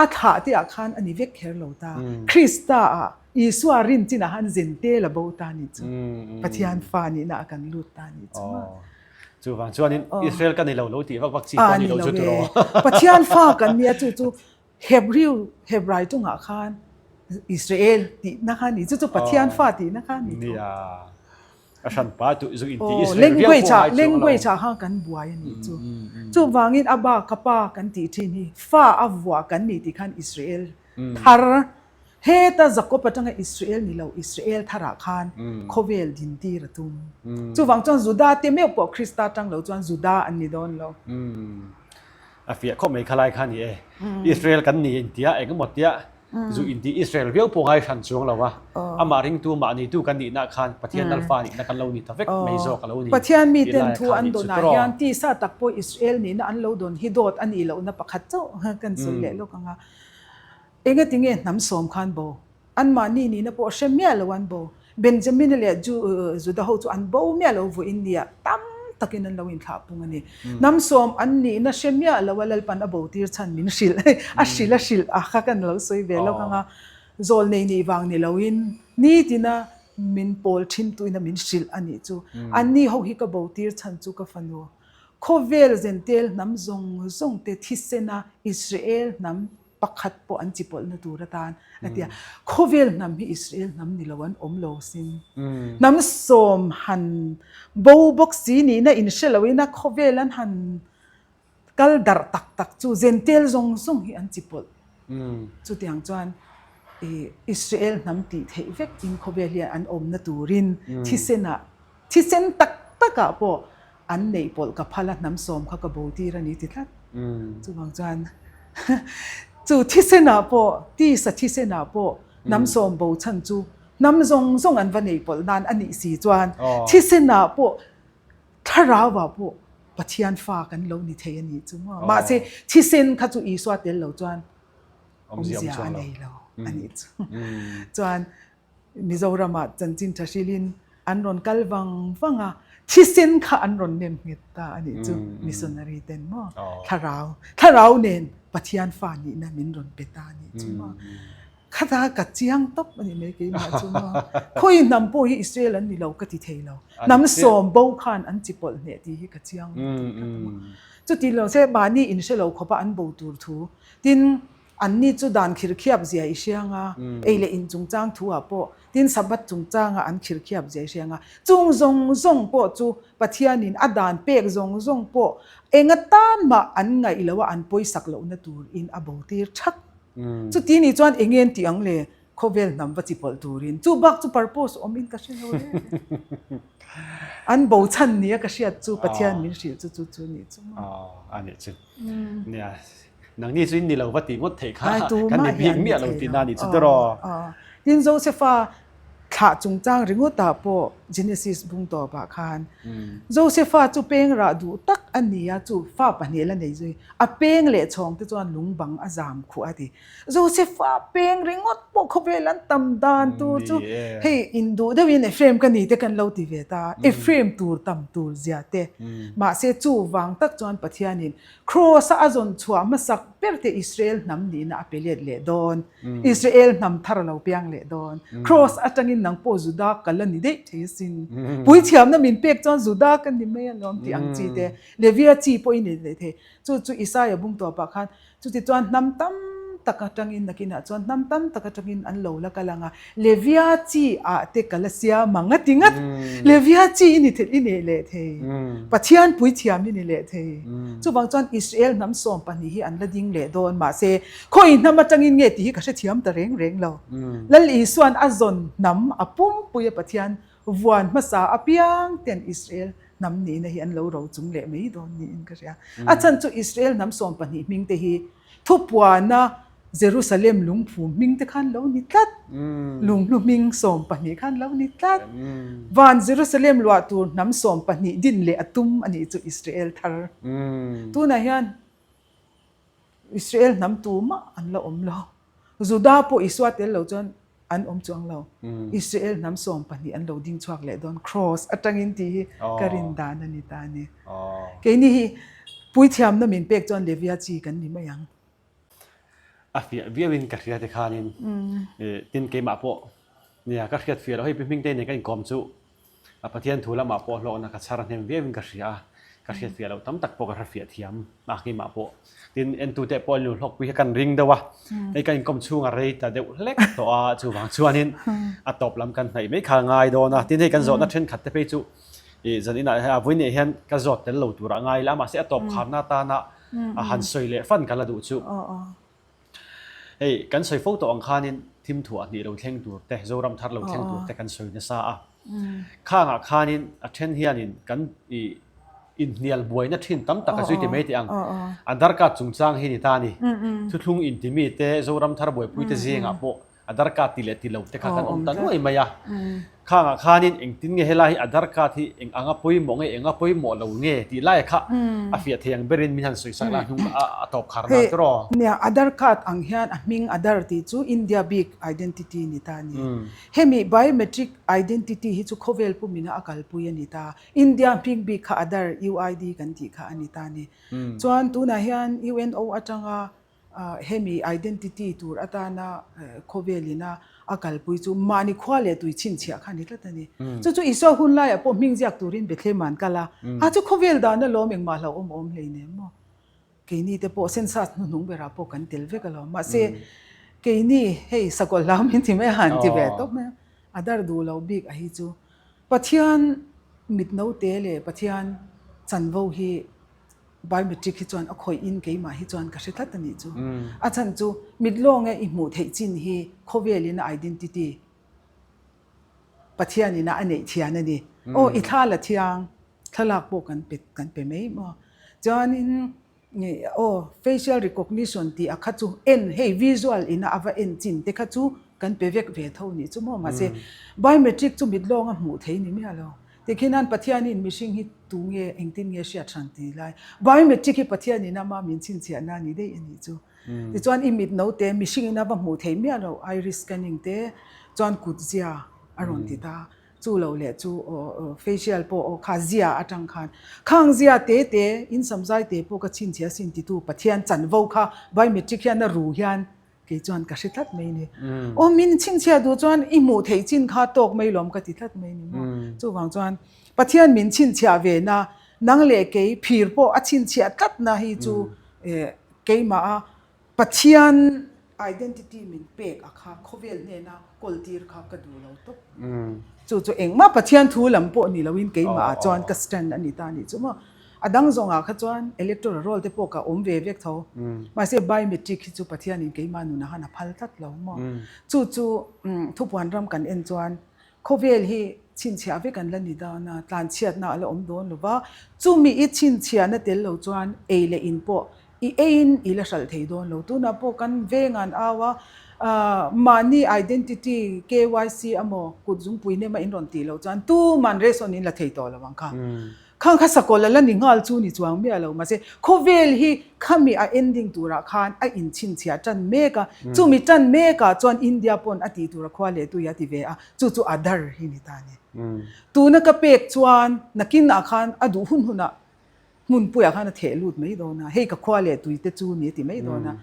a thlah te ah khan a ni vek kher lo ta. Krista ah Isua rin chinah khan Zentel a bo ta a nih chu. Pathian fa nihna ah kan lut ta a nih chu. Chuvang chuanin Israel ka ni lo lo tih vak vak chi pawh a ni lo chu tiraw. Pathian fa kan nia chu chu Hebrew Hebrai tungah khan Israel tihna kha ni chu chu Pathian fa tihna kha ni tho. Nia. A hran pa tu zu in ti Israel viau pawh ngai chuang lo. Language ah khan kan buai a nih chu. Chuvangin a ba ka pa kan tih thin hi fa a vuah kan ni tih khan Israel thar Heta Jakob atanga Israel ni lo, Israel tharah khan khawvel dintir a tum. Chuvang chuan Juda te meuh pawh Krista atang lo chuan Juda an ni dawn lo. A fiah khawp mai khalai kha ni e. Israel kan ni intia engemaw tia zu inti Israel viau pawh ngai hran chuang lo a. Amah ringtu mahnitu kan nihna khan Pathian Lalfa nihna kan lo ni ta vek mai zawk a lo ni. Pathian miten thu an dawnah hian tisa tak pawh Israel nihna an lo dawn hi dawt a nih lohna pakhat chauh kan sawi leh lawk ang a. Engati nge hnam sawm khan bo? Anmahni nihna pawh hre miah lo an bo. Benjamina leh Juda ho chu an bo miah lo vawiin nia tam takin an lo inthlah pung a ni. Hnam sawm an nihna hre miah lo a Lalpan a bo tir chhan min hrilh a hrilh a hrilh a kha kan lo sawi ve lawk ang a. Zawlnei nih vang ni loin nitina. min pawl thin tuina min hrilh a nih chu. Anni ho hi ka bo tir chhan chu ka fanu. Khawvel Zentel hnam zawng zawng te thisena Israel hnam pakhat pawh an chi pawlhna tur atan a ti a. Khawvel hnam hi Israel hnam ni lo an awm lo sin. Hnam sawm han bo bawk si nihna in hre loin a khawvel an han kal darh tak tak chu Zentel zawng zawng hi an chi pawlh. Chutiang chuan Israel hnam tih theih vek in khawvel hian an awmna turin thisenah Thisen tak takah pawh an neih pawlh ka phal a, hnam sawm kha ka bo tir a ni ti tlat. Chuvang chuan chu thisenah pawh, tisa thisenah pawh hnam sawm bo chhan chu hnam zawng zawng an va neih pawlh nan a nih si chuan thisenah pawh thlarauah pawh Pathian fa kan lo ni thei a nih chu maw. Mahse thisen kha chu Isua tel lo chuan awmzia a nei lo a nih chu. Chuan Mizoramah chanchin tha hrilhin an rawn kal vang vang a, thisen kha an rawn nem nghet ta a nih chu missionary ten maw thlarau thlarau nen Pathian fa nihna min rawn pe ta a nih chu maw khata ka chiang tawp a nih mai keimah chu maw khawi hnam pawh hi Israel an ni lo ka ti thei lo hnam sawm bo khan an chi pawlh hneh tih hi ka chiang chuti lo se mahni in hre lo khawpa an bo tur thu tin Anni chu dan khirkhiap zia i hriang a, ei leh in chungchang thu ah pawh, tin Sabbath chungchanga an khirkhiap zia i hriang a. Chung zawng zawng pawh chu Pathianin a dan pek zawng zawng pawh enga tan mah an ngaih loh a an pawisak lohna tur in a bo tir thak. Chuti nih chuan eng nge tih ang le? Khawvel hnam va chi pawlh turin. Chu bak chu purpose awm in ka hre lo reng reng. An bo chhan nia ka hriat chu Pathian min hrilh chu chu chu nih chu maw. A nih chu. Nia. Nangni chu in ni lo va tih ngawt theih kha kan ni bik miah lo tihna a nih chu tiraw. Tin Josefa thlah chungchang ringawtah pawh Genesis bung tawpah khan Josefa chu peng rah duh tak a ni a, chu fa pahnih la nei zui a peng leh chhawng te chuan lung bang a zam khuh a ti. Josefa peng ringawt pawh khawvel an tam dan tur chu hei induh deuhin Ephraim ka ni te kan lo ti ve ta, Ephraim tur tam tur zia te. Mahse chuvang tak chuan Pathianin Kraws-a a zawn chhuah hmasak ber te Israel hnam nihna a pe let leh dawn. Israel hnam thar a lo piang leh dawn. Kraws atangin nang pawh Juda ka la ni daih thei asin. Puithiamna min pek chuan Juda ka ni mai alawm tih ang chi te, Levia chi pawh i nei leh thei. Chu chu Isaia bung tawpah khan chuti chuan hnam tam tak atangin nakinah chuan hnam tam tak atangin an lo la kal ang a, Levia chi ah te ka la siam ang a ti ngat. Levia chi i ni thei i nei leh thei. Pathian puithiam i ni leh thei. Chuvang chuan Israel hnam 12 hi an la ding leh dawn mahse khawi hnam atangin nge tih hi ka hrethiam ta reng reng lo. Lal Isuan a zawn hnam a pumpui a Pathian vuan hmasa apiang ten Israel hnam nihna hi an lo ro chung leh mai dawn niin ka hria. A chhan chu Israel hnam 12 hming te hi Thupuana Jerusalem lungphu hming te khan lo ni tlat, lunghlu hming 12 khan lo ni tlat. Van Jerusalem luah tur hnam 12 din leh a tum a nih chu Israel thar. Tunah hian Israel hnam tumah an la awm lo. Juda pawh Isua tel lo chuan an awm chuang lo. Israel hnam 12 an lo ding chhuak leh dawn Kraws atangin tih hi ka rin dan a ni ta a ni. Keini hi puithiamna min pek chuan Levia chi kan ni mai ang. A fiah viauin ka hria tikhanin tin keimah pawh nia ka hriat fiah loh hei pi hming te nen ka inkawm chu A Pathian thu lamah pawh hlawkna ka chhar hnem viauin ka hria a, ka hriat fiah loh tam tak pawh ka hre fiah thiam a keimah pawh. Tin, entute pawh an hlawkpui hi kan ring deuh a, hei ka inkawm chhung a rei ta deuh hlek tawh a, chuvang chuanin a tawp lam kan hnaih mai kha a ngai dawn a. Tin, hei kan zawhna thenkhat te phei chu ih zan inah hian a vawiin hian ka zawt tel lo turah a ngai la, mahse a tawp kharna atana a han sawi leh fan ka la duh chu. Hei, kan sawi fo tawh ang khanin thim thuah hnih lo thleng tur te, Zoram thar lo thleng tur te kan sawi nasa a. Khangah khanin a then hianin kan ih inhnial buaina thin tam tak a zui ti mai teh ang. Aadhar card chungchang hi ni ta a ni. Thuthlung intimi te, Zoram thar buaipui te zingah pawh Aadhar card ti leh ti lo te kha kan awm ta nuai mai a. Khangah khanin engtin nge helai hi Aadhar card hi eng anga pawimawh nge eng a pawimawh lo nge tih lai kha a fiah thei ang berin min han sawi sak la hnung a tawp khar nan tawh rawh. Nia, Aadhar card ang hian a hming Aadhar tih chu India bik identity ni ta a ni. Hemi biometric identity hi chu khawvel pumina a kalpui a ni ta. India hming bik kha Aadhar UID kan tih kha a ni ta a ni. Chuan tunah hian UNO atanga Hemi identity tur atana khawvelina A kalpui chu mahni khua leh tui chhinchhiah kha a ni tlat a ni. Chu chu Isua hun laiah pawh hming ziak turin Bethlehem-ah an kal a, a chu khawvel dan alawm engmah hlauhawm a awm hleinem maw? Keini te pawh census hnuhnung berah pawh kan tel vek alawm. Mahse, keini hei sakawlh hlau min ti mai a, han ti ve tawp mai a. A dar duh loh bik a hi chu Pathian mit note leh Pathian chanvo hi biometric hi chuan a khawih in keimah hi chuan ka hre tlat a nih chu. A chhan chu mit lawng e i hmuh theih chin hi khawvel in a identity Pathian in a a neih thian a ni. Aw i thla la thiang, thlalak pawh kan pe kan pe mai maw. Chuanin aw facial recognition tih a kha chu en hei visual in a a va en chin te kha chu kan pe vek ve tho nih chu maw. Mahse biometric chu mit lawng a hmuh thei ni miah lo. Tikhian Pathianin mihring hi tu nge engtin nge hriat hran ti lai. Biometric hi Pathianin ama min chhinchhiahna a ni daih a nih chu. Tichuan i mit note mihringin a va hmuh theih miah loh iris scanning te chuan kut zia a rawn ti ta. Chu lo leh chu facial pawh aw kha zia atang khan khang zia te te in samzai te pawh ka chhinchhiah sin titu Pathian chanvo kha biometric hian a ru hian Kei chuan ka hre tlat mai ni. Aw min chhinchhiah duh chuan i hmuh theih chin kha tawk mai lawm ka ti tlat mai ni maw. Chuvang chuan Pathian min chhinchhiah ve na, nang leh kei phir pawh a chhinchhiah tlat na hi chu keimah a Pathian identity min pek a kha khawvel hnena kawl tir kha ka duh lo tawp. Chu chu engmah Pathian thu lam pawh ni loin keimah ah chuan ka stand a ni ta nih chu maw. A dang zawngah kha chuan electoral roll te pawh ka awm ve vek tho. Mahse biometric hi chu Pathianin keimah nunah khan a phal tlat lo maw. Chu chu thupuan ram kan en chuan khawvel hi chhinchhiah vek an la ni dawn a, tlanchhiatna a la awm dawn lo va. Chumi i chhinchhiahna tel lo chuan ei leh in pawh i eiin i la hralh thei dawn lo. Tunah pawh kan veng an au a, mahni identity KYC emaw kut zungpui nem a in rawn tih loh chuan tuman ration in la thei tawh lo ang kha. Khang kha sakawlh a la ni nghal chu ni chuang miah lo. Mahse, khawvel hi khami a ending turah khan a inchhinchhiah tan mek a. Chumi tan mekah chuan India pawn a tih tur a khua leh tui a ti ve a, chu chu Aadhaar hi ni ta a ni. Tuna ka pek chuan nakinah khan a duh hun hunah hmunpuiah khan a theh lut mai dawn a, hei ka khua leh tui te chu ni a ti mai dawn a.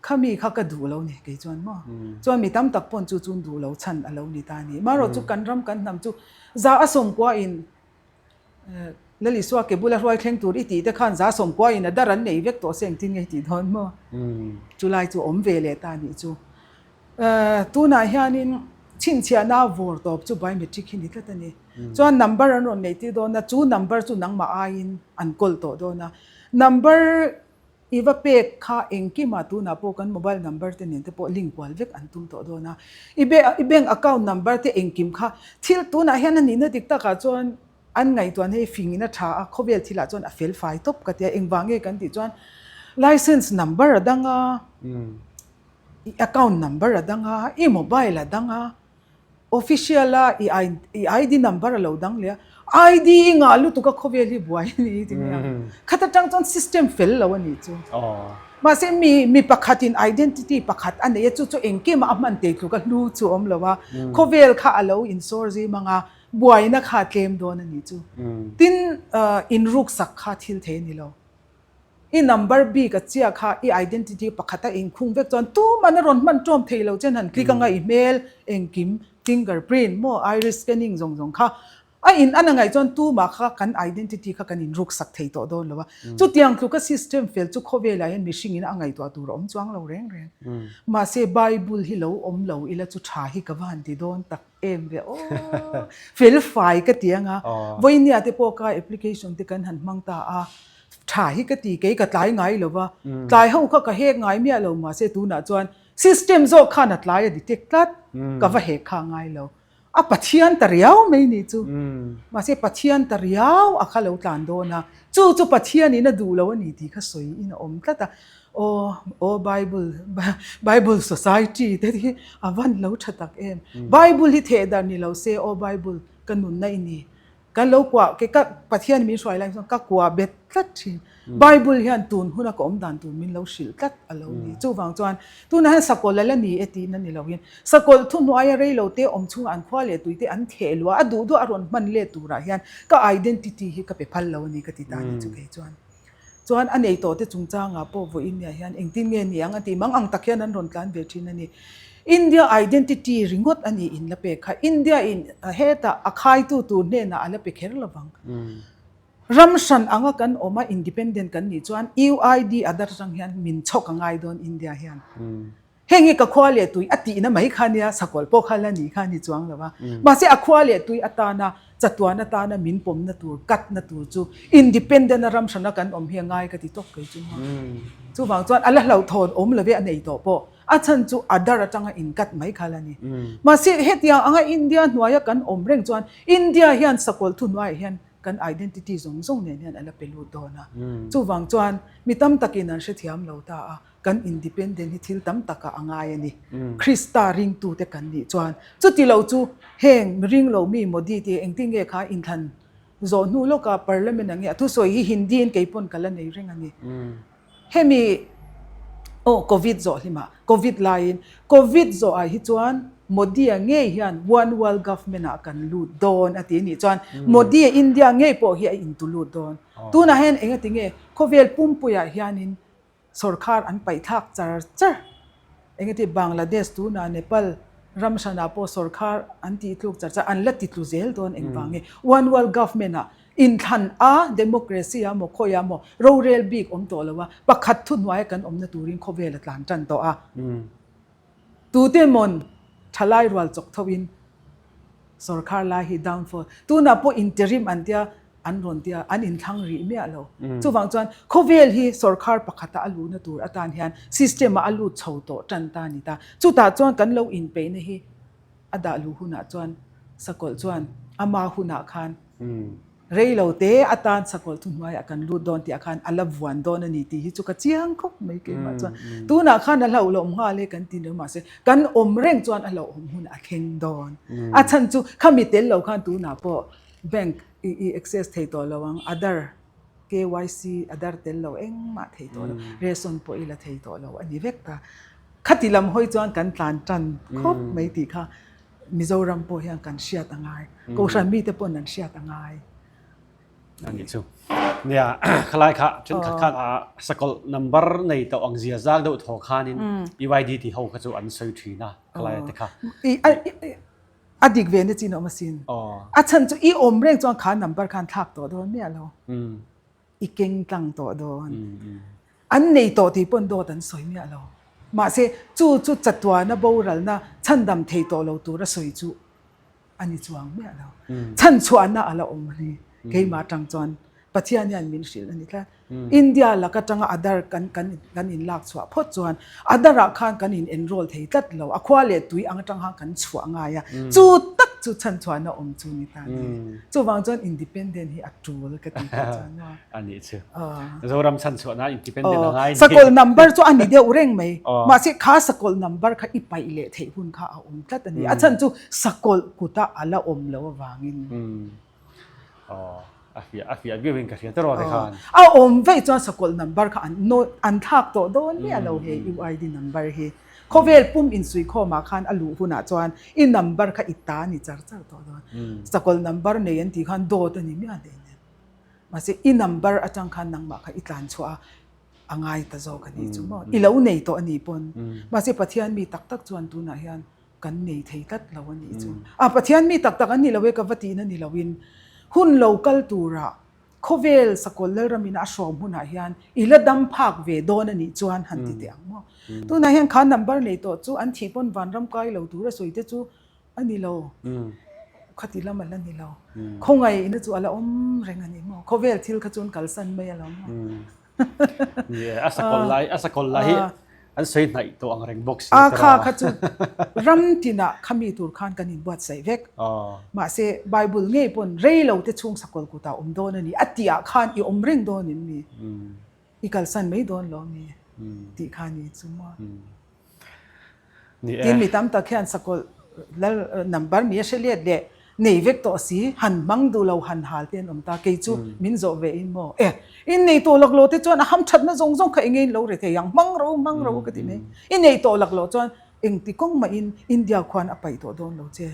Khami kha ka duh lo ni kei chuan maw. Chuan mi tam tak pawn chu chun duh lo chhan a lo ni ta a ni. Marawh chu kan ram kan hnam chu za a sawmkuain Lal Isua ke bula hruai thleng tur i tih te khan 190 in a dar an nei vek tawh se engtin nge i tih dawn maw? Chulai chu awm ve leh ta nih chu. Tunah hianin chhinchhiahna vawr tawp chu biometric hi ni tlat a ni. Chuan number an rawn neih tir dawn a, chu number chu nangmah aiin an kawl tawh dawn a. Number I va pek kha engkimah tunah pawh kan mobile number te nen te pawh link kual vek an tum tawh dawn a. I I bank account number te engkim kha thil tunah hian a nihna dik takah chuan an ngaihtuahna hi fingin a tha a, khawvel thilah chuan a fel fai tawp ka ti a. Engvang nge kan tih chuan license number a dang a, i account number a dang a, i mobile a dang a, Official a i i ID number a lo dang leh a, ID i ngah lutuk a khawvel hi buai a ni ti mai a. Khat atang chuan system fel lo a nih chu. Mahse mi mi pakhat in identity pakhat a nei a chu chu engkim a hman tei tluk a hlu chu a awm lo a, khawvel kha a lo insawr zim ang a, buaina kha a tlem dawn a nih chu. Tin inruksak kha thil thei a ni lo. I number bik a chiah kha i identity pakhat a inkhung vek chuan tuman a rawn hman ṭawm thei lo chen han click anga i hmel engkim finger print maw iris scanning zawng zawng kha a in an a ngaih chuan tumah kha kan identity kha kan inruk sak thei tawh dawn lo a. Chutiang tluka system fel chu khawvelah hian mihring in a ngaihtuah tur a awm chuang lo reng reng. Mahse Bible hi lo awm lo ila chu tha hi ka va han ti dawn tak em ve aw. Fel fai ka ti anga vawinia te pawh ka application te kan han hmang ta a. Tha hi ka ti, kei ka tlai ngai lo va, tlai ho kha ka hek ngai miah lo mahse tunah chuan system zawk khan a tlai a detect tlat, ka va hek kha ngai lo. A Pathian ta riau mai ni chu. Mahse Pathian ta riau a kha lo tlan dawn a, chu chu Pathianin a duh lo a ni tih kha sawi in a awm tlat a. Aw, aw Bible, Bible Society te hi a van lo tha tak em. Bible hi theh darh ni lo se, aw Bible ka nunna i ni, Kan lo kuah ke ka Pathian min hruai lai chuan ka kuah bet tlat thin. Bible hian tun huna ka awm dan tur min lo hrilh tlat a lo ni. Chuvang chuan tunah hian sakawlh a la ni e tihna ni loin sakawlh thuhnuaia reilo te awm chhunga an khua leh tui te an theh luah a duh duh a rawn hman let turah hian ka identity hi ka pe phal lo a ni ka ti ta ni chu kei chuan. Chuan a nei tawh te chungchangah pawh vawiin nia hian engtin nge ni ang a tih mang ang tak hian an rawn tlan ve thin a ni. India identity ringawt a ni in la pek kha. India in hetah a khaitu tur hnenah a la pe kher lo vang. Ram hran anga kan awm a independent kan nih chuan UID Aadhaar atang hian min chhawk a ngai dawn India hian. Heng hi ka khua leh tui a tihna mai kha nia, sakawlh pawh kha la nih kha a ni chuang lo a. Mahse a khua leh tui atana chatuan atana min pawmna tur, katna tur chu independent a ram hrana kan awm hi a ngai ka ti tawp kei chu maw. Chuvang chuan a la hlauhthawn awm lo ve a nei tawh pawh. A chhan chu Aadhaar atanga inkat mai kha la ni. Mahse hetiang anga India hnuaia kan awm reng chuan India hian sakawlh thuhnuaiah hian kan identity zawng zawng nen hian a la pe lut dawn a. Chuvang chuan mi tam takin an hrethiam lo ta a. Kan independent hi thil tam takah a ngai a ni. Krista ringtute kan nih chuan chuti lo chu heng mi ring lo mi Modi te engtin nge kha inthlan zawh hnu lawka parliament ang nge a thusawi hi Hindi in kei pawn ka la nei reng a ni. Hemi aw covid zawh hlimah covid laiin covid zawh ah hi chuan Modi-a ngei hian one world government ah kan lut dawn a ti a nih chuan Modi-a India ngei pawh hi a intu lut dawn. Tunah hian engati nge khawvel pumpuiah hianin Sorkar an paih thlak char char. Engati Bangladesh tunah Nepal ram hranah pawh sorkar an tih tluk char char, an la ti tlu zel dawn engvang nge? One world government ah inthlan a democracy ah maw khawiah maw rorel bik awm tawh lo a, pakhat thuhnuaia kan awmna turin khawvel a tlan tan tawh a. Tute mawn thalai rual chawk tho in Sorkar lai hi downfall. Tunah pawh interim an tia, an rawn tia, an inthlang rih miah lo. Chuvang chuan khawvel hi sorkar pakhata a luhna tur atan hian system ah a lut chho tawh tan ta a ni ta. Chutah chuan kan lo inpeihna hi a dah luh hunah chuan sakawlh chuan ama hunah khan Rei lo te atan sakawlh thuhnuaiah kan lut dawn tih ah khan a la vuan dawn a ni tih hi chu ka chiang khawp mai keimah chuan. Tunah khan a hlauhlawm nghal e kan ti lo mahse kan awm reng chuan a hlauhawm hun a thleng dawn. A chhan chu khami tel lo khan tunah pawh bank i i access thei tawh lo ang, Aadhaar, KYC, Aadhaar tel lo engmah thei tawh lo, ration pawh i la thei tawh lo a ni vek ta. Khati lam hawi chuan kan tlan tan khawp mai tih kha Mizoram pawh hian kan hriat a ngai. Kohhran mite pawn an hriat a ngai. A nih chu. Nia, khalai kha thenkhat khan a sakawlh number nei tawh ang zia zak deuh thaw khanin UID ti ho kha chu an sawi thin a, khalai te kha. A dik ve na chin a awm asin. A chhan chu i awm reng chuan kha number khan thlak tawh dawn miah lo. I keng tlang tawh dawn. An nei tawh tih pawn dawt an sawi miah lo. Mahse, chu chu chatuana boralna chhandam thei tawh lo tura sawi chu a ni chuang miah lo. Chhanchhuahna a la awm a ni. Keimah atang chuan Pathian hian min hrilh a ni tlat. India lak atanga Aadhaar kan kan kan inlak chhuah phawt chuan Aadhaar ah khan kan in enroll thei tlat lo. A khua leh tui ang atang khan kan chhuah ngai a. Chu tak chu chhanchhuahna awm chu ni ta ni. Chuvang chuan independent hi a tul ka ti tih chuan maw. A nih chu. Zoram chhanchhuahna independent a ngai ni. Sakawlh number chu a ni deuh reng mai. Mahse kha sakawlh number kha i paih leh theih hun kha a awm tlat a ni. A chhan chu sakawlh kuta a la awm lo avangin. A fiah a fiah viau in ka hria tawh te khan. A awm veih chuan sakawlh number kha an note an thlak tawh dawn miah lo hei UID number hi. Khawvel pum insuikhawm ah khan a luh hunah chuan i number kha i ta ni char char tawh dawn. Sakawlh number nei an tih khan dawt a ni miah hle nen. Mahse i number atang khan nangmah kha i tlan chhuah a a ngai ta zawk a nih chu maw. I lo nei tawh a nih pawn. Mahse Pathian mi tak tak chuan tunah hian kan nei thei tlat lo a nih chu. A Pathian mi tak tak an ni lo e ka va tihna ni loin hun lo kal turah khawvel Sakawlh Lalramin a hrawm hunah hian i la dam phak ve dawn a nih chuan han ti teh ang maw. Tunah hian kha number nei tawh chu an thih pawn vanram kai lo tura sawi te chu a ni lo. Khati lam a la ni lo. Khawngaihna chu a la awm reng a ni maw. Khawvel thil kha chu an kalsan mai alawm maw. Ni e, a sakawlh lai, a sakawlh lai hi an sawi hnaih tawh ang reng bawk si. A kha kha chu ram tinah khami tur khan kan inbuatsaih vek. Mahse Bible ngei pawn rei lo te chhung sakawlh kutah awm dawn a ni a tih ah khan i awm reng dawn em ni? I kalsan mai dawn lo mi? Tih kha ni chu maw. Tin mi tam tak hian sakawlh lal number mi a hre let leh nei vek tawh si, han hmang duh lo han hal te an awm ta, kei chu min zawh ve in maw e in nei tawh lak lo te chuan a ham thatna zawng zawng kha enge in lo re thei ang, hmang ro hmang ro ka ti mai, i nei tawh lak lo chuan engti kawng mah in India khuan a paih tawh dawn lo che,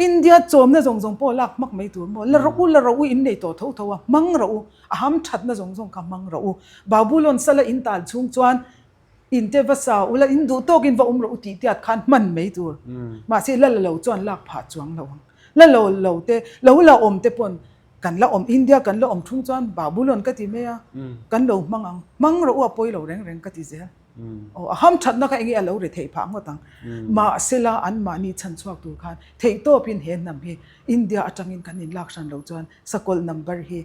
India chawmna zawng zawng pawh lak hmak mai tur maw, la rawh u la rawh u in nei tawh tho tho a, hmang rawh u, a ham thatna zawng zawng kha hmang rawh u, Babulon sala in tal chhung chuan. In te va sa ula, in duh tawkin va awm rawh u tih tiat khan hman mai tur. Mahse la la lo chuan lak phah chuang lo ang. La lo lo te, lo la awm te pawn kan la awm, India kan la awm thung chuan Babulon ka ti mai a, kan lo hmang ang. Hmang rawh u a pawi lo reng reng ka ti zel. Aw a ham thatna kha enge a lo ri theih phah ngawt ang. Mahsela anmahni chhan chhuak tur khan theihtawpin he hnam hi India atangin kan inlak hran lo chuan sakawlh number hi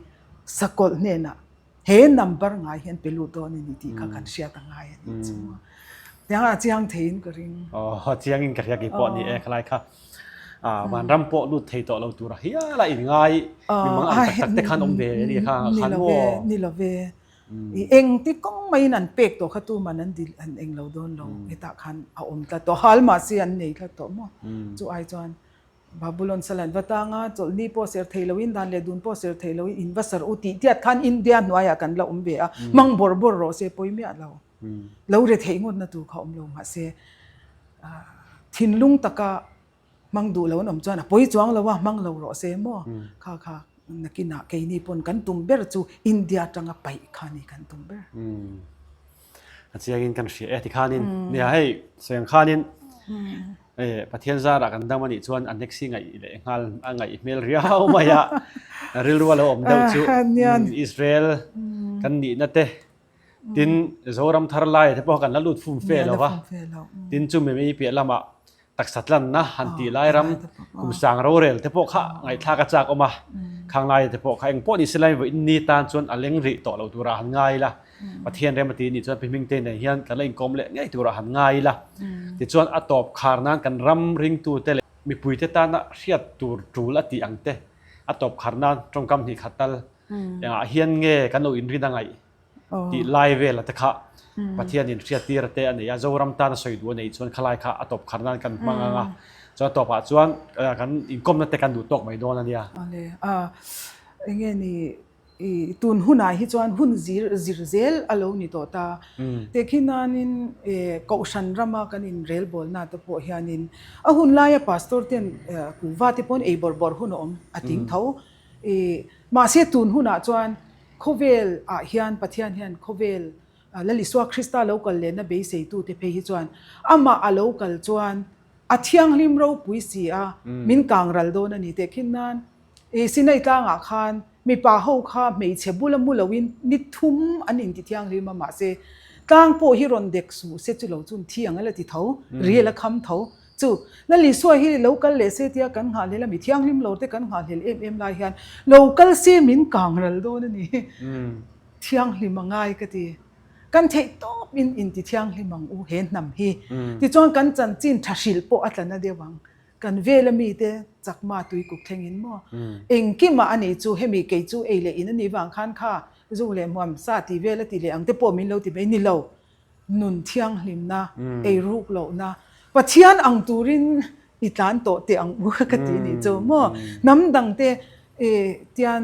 sakawlh hnenah He number ngai hian pe lut dawn a ni tih kha kan hriat a ngai a nih chu. Tiang a chiang theiin ka ring. Aw, chiangin ka hria kei pawh ni e khalai kha. Vanram pawh lut thei tawh lo tura hial a inngai mi mang ang tak tak te khan awm ve a ni kha khan maw? Ni lo ve. I engti kawng maiin an pek tawh kha tuman an dil an eng lo dawn lo. Hetah khan a awm tlat tawh. Hal mahse an nei tlat tawh maw? Chu ai chuan Babulon sal an va tang a, chawlhni pawh ser thei loin, dan leh dun pawh ser thei loin in va sar u tih tiat khan India hnuaiah kan la awm ve a, hmang bawrh bawrh rawh se pawi miah lo. Lo re theih ngawtna tur kha awm lo mahse thinlung taka hmang duh lo an awm chuan a pawi chuang lo a, hmang lo rawh se maw? Kha kha nakinah keini pawn kan tum ber chu India atanga paih kha ni kan tum ber. A chiangin kan hria e tikhanin nia hei sawi ang khanin E, Pathian zarah kan dam anih chuan a next hi ngaih leh nghal a ngaih hmel riau mai a. Rilru a lo awm deuh chu Israel kan nihna te tin Zoram thar lai te pawh kan la lut fum fe lo va. Tin chumi mai piah lamah taksa tlanna han tih lai ram kum sang rorel te pawh kha ngaihthlak a chak awm a. Khang lai te pawh kha engpawh ni se lai vawiin ni tan chuan a leng rih tawh lo turah han ngai ila. Pathian rem a ti nih chuan Pi Hmingte nen hian kan la inkawm leh ngei turah han ngai ila. Tichuan a tawp khar nan kan ram ringtute leh mipuite tana hriat tur tul a tih ang te a tawp khar nan tawngkam hnih khat tal engah hian nge kan lo inrin a ngaih tih lai vela te kha Pathianin hriattir te a nei a, Zoram tana sawi duh a neih chuan khalai kha a tawp khar nan kan hmang ang a, chuan a tawpah chuan kan inkawmna te kan duh tawk mai dawn a nia. Awle, enge ni I tun hunah hi chuan hun zir zir zel a lo ni tawh ta. Tehkhin nanin Kohhran rama kan inrelbawlna te pawh hianin a hun laia Pastor ten kuhva te pawn ei bawrh bawrh hun a awm a ting tho. I mahse tun hunah chuan khawvel ah hian Pathian hian khawvel Lal Isua Krista lo kal lehna beiseitute phei hi chuan amah a lo kal chuan a thianghlim ropui si a min kang ral dawn a ni. Tehkhin nan I Sinai tlangah khan mipa ho kha hmeichhe bula mu loin ni thum an inti thianghlim a, mahse tlang pawh hi rawn dek suh se chu lo chun thi ang a la ti tho, rial a kham tho. Chu Lal Isua hi lo kal leh se tia kan nghahhlel a, mi thianghlim lo te kan nghahhlel em em lai hian lo kal se min kang ral dawn a ni. Thianghlim a ngai ka ti. Kan theih tawp in inti thianghlim ang u he hnam hi. Tichuan kan chanchin tha hrilh pawh a tla na deuh ang. Kan vela mite chakma tui kuk thlengin maw? Engkimah a nih chu hemi kei chu ei leh in a nih vang khan kha zu leh hmuam sa tih vel a ti leh ang te pawh min lo ti mai ni lo. Nun thianghlimna, ei ruk lohna, Pathian ang turin i tlan tawh teh ang u ka ti nih chu maw? Hnam dang te tian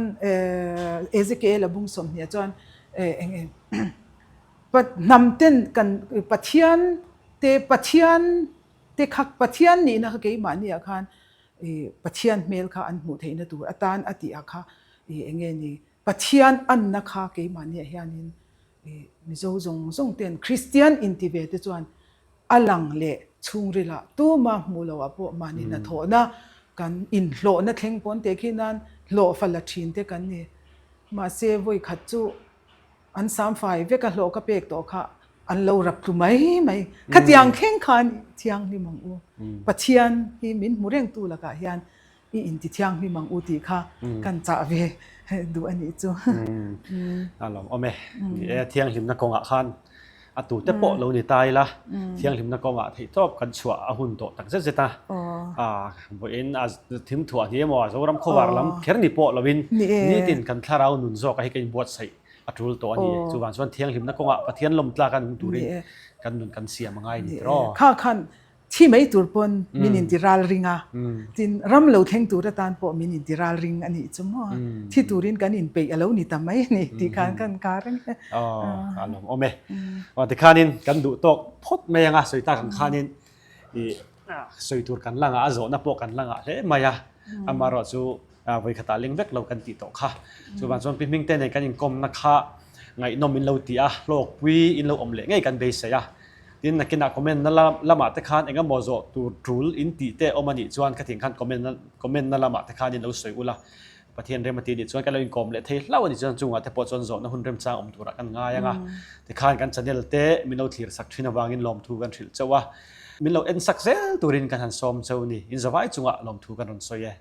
Ezekiel a bung 20 chuan eng eng hnam ten kan Pathian te Pathian Te kha Pathian nihna kha keimahniah khan i Pathian hmel kha an hmuh theihna tur atan a tih ah kha i enge ni Pathian anna kha keimahniah hianin i Mizo zawng zawng ten Kristian inti ve te chuan a lang leh chhungrilah tuma hmuh loh ah pawh mahni hnathawhna kan inhlawhna thleng pawn teh khi nan hlawhfa la thin te kan ni. Mahse vawikhat chu An sam fai vek a hlawh ka pek tawh kha an lo rap tlu mai mai. Khatiang thleng khan thianghlim ang u. Pathian hi min hmu reng tu lakah hian i inti thianghlim ang u tih kha kan chah ve duh a nih chu. A lawmawm e. Ni e, thianghlimna kawngah khan a tute pawh lo ni ta ila, thianghlimna kawngah theihtawp kan chhuah a hun tawh tak zet zet a. Vawiin a thim thuah hni emaw Zoram khawvar lam kher ni pawh lovin nitin kan thlarau nun zawk a hi ka inbuatsaih a tul tawh a ni. Chuvang chuan thianghlimna kawngah Pathian lawm tlak a nung turin kan nun kan siam a ngai ni tiraw. Kha khan thi mai tur pawn min inti ral ring a, tin ram lo thleng tur atan pawh min inti ral ring a nih chu maw. Thi turin kan inpeih a lo ni ta mai a ni tih khan kan kar a ni. Aw, a lawmawm e. Aw tikhanin kan duh tawk phawt mai anga sawi tak ang khanin i sawi tur kan la ngah a, zawhna pawh kan la ngah hle mai a, amaherawh chu Vawi khatah leng vek lo kan tih tawh kha. Chuvang chuan Pi Hmingte nen kan inkawmna kha ngaihnawm in lo ti a, hlawkpui in lo awm leh ngei kan beisei a. Tin, nakinah comment na lamah te khan eng emaw zawh tur tul in tih te awm a nih chuan khatiang khan comment na comment na lamah te khan in lo sawi ula. Pathian rem a ti nih chuan kan lo inkawm leh thei hlauh a nih chuan chungah te pawh chuan zawhna hun remchang awm turah kan ngai ang a. Tikhan kan channel te min lo thlir sak thin avangin lawmthu kan hrilh chauh a. Min lo en sak zel turin kan han sawm chauh a ni. Inzavai chungah lawmthu kan rawn sawi e.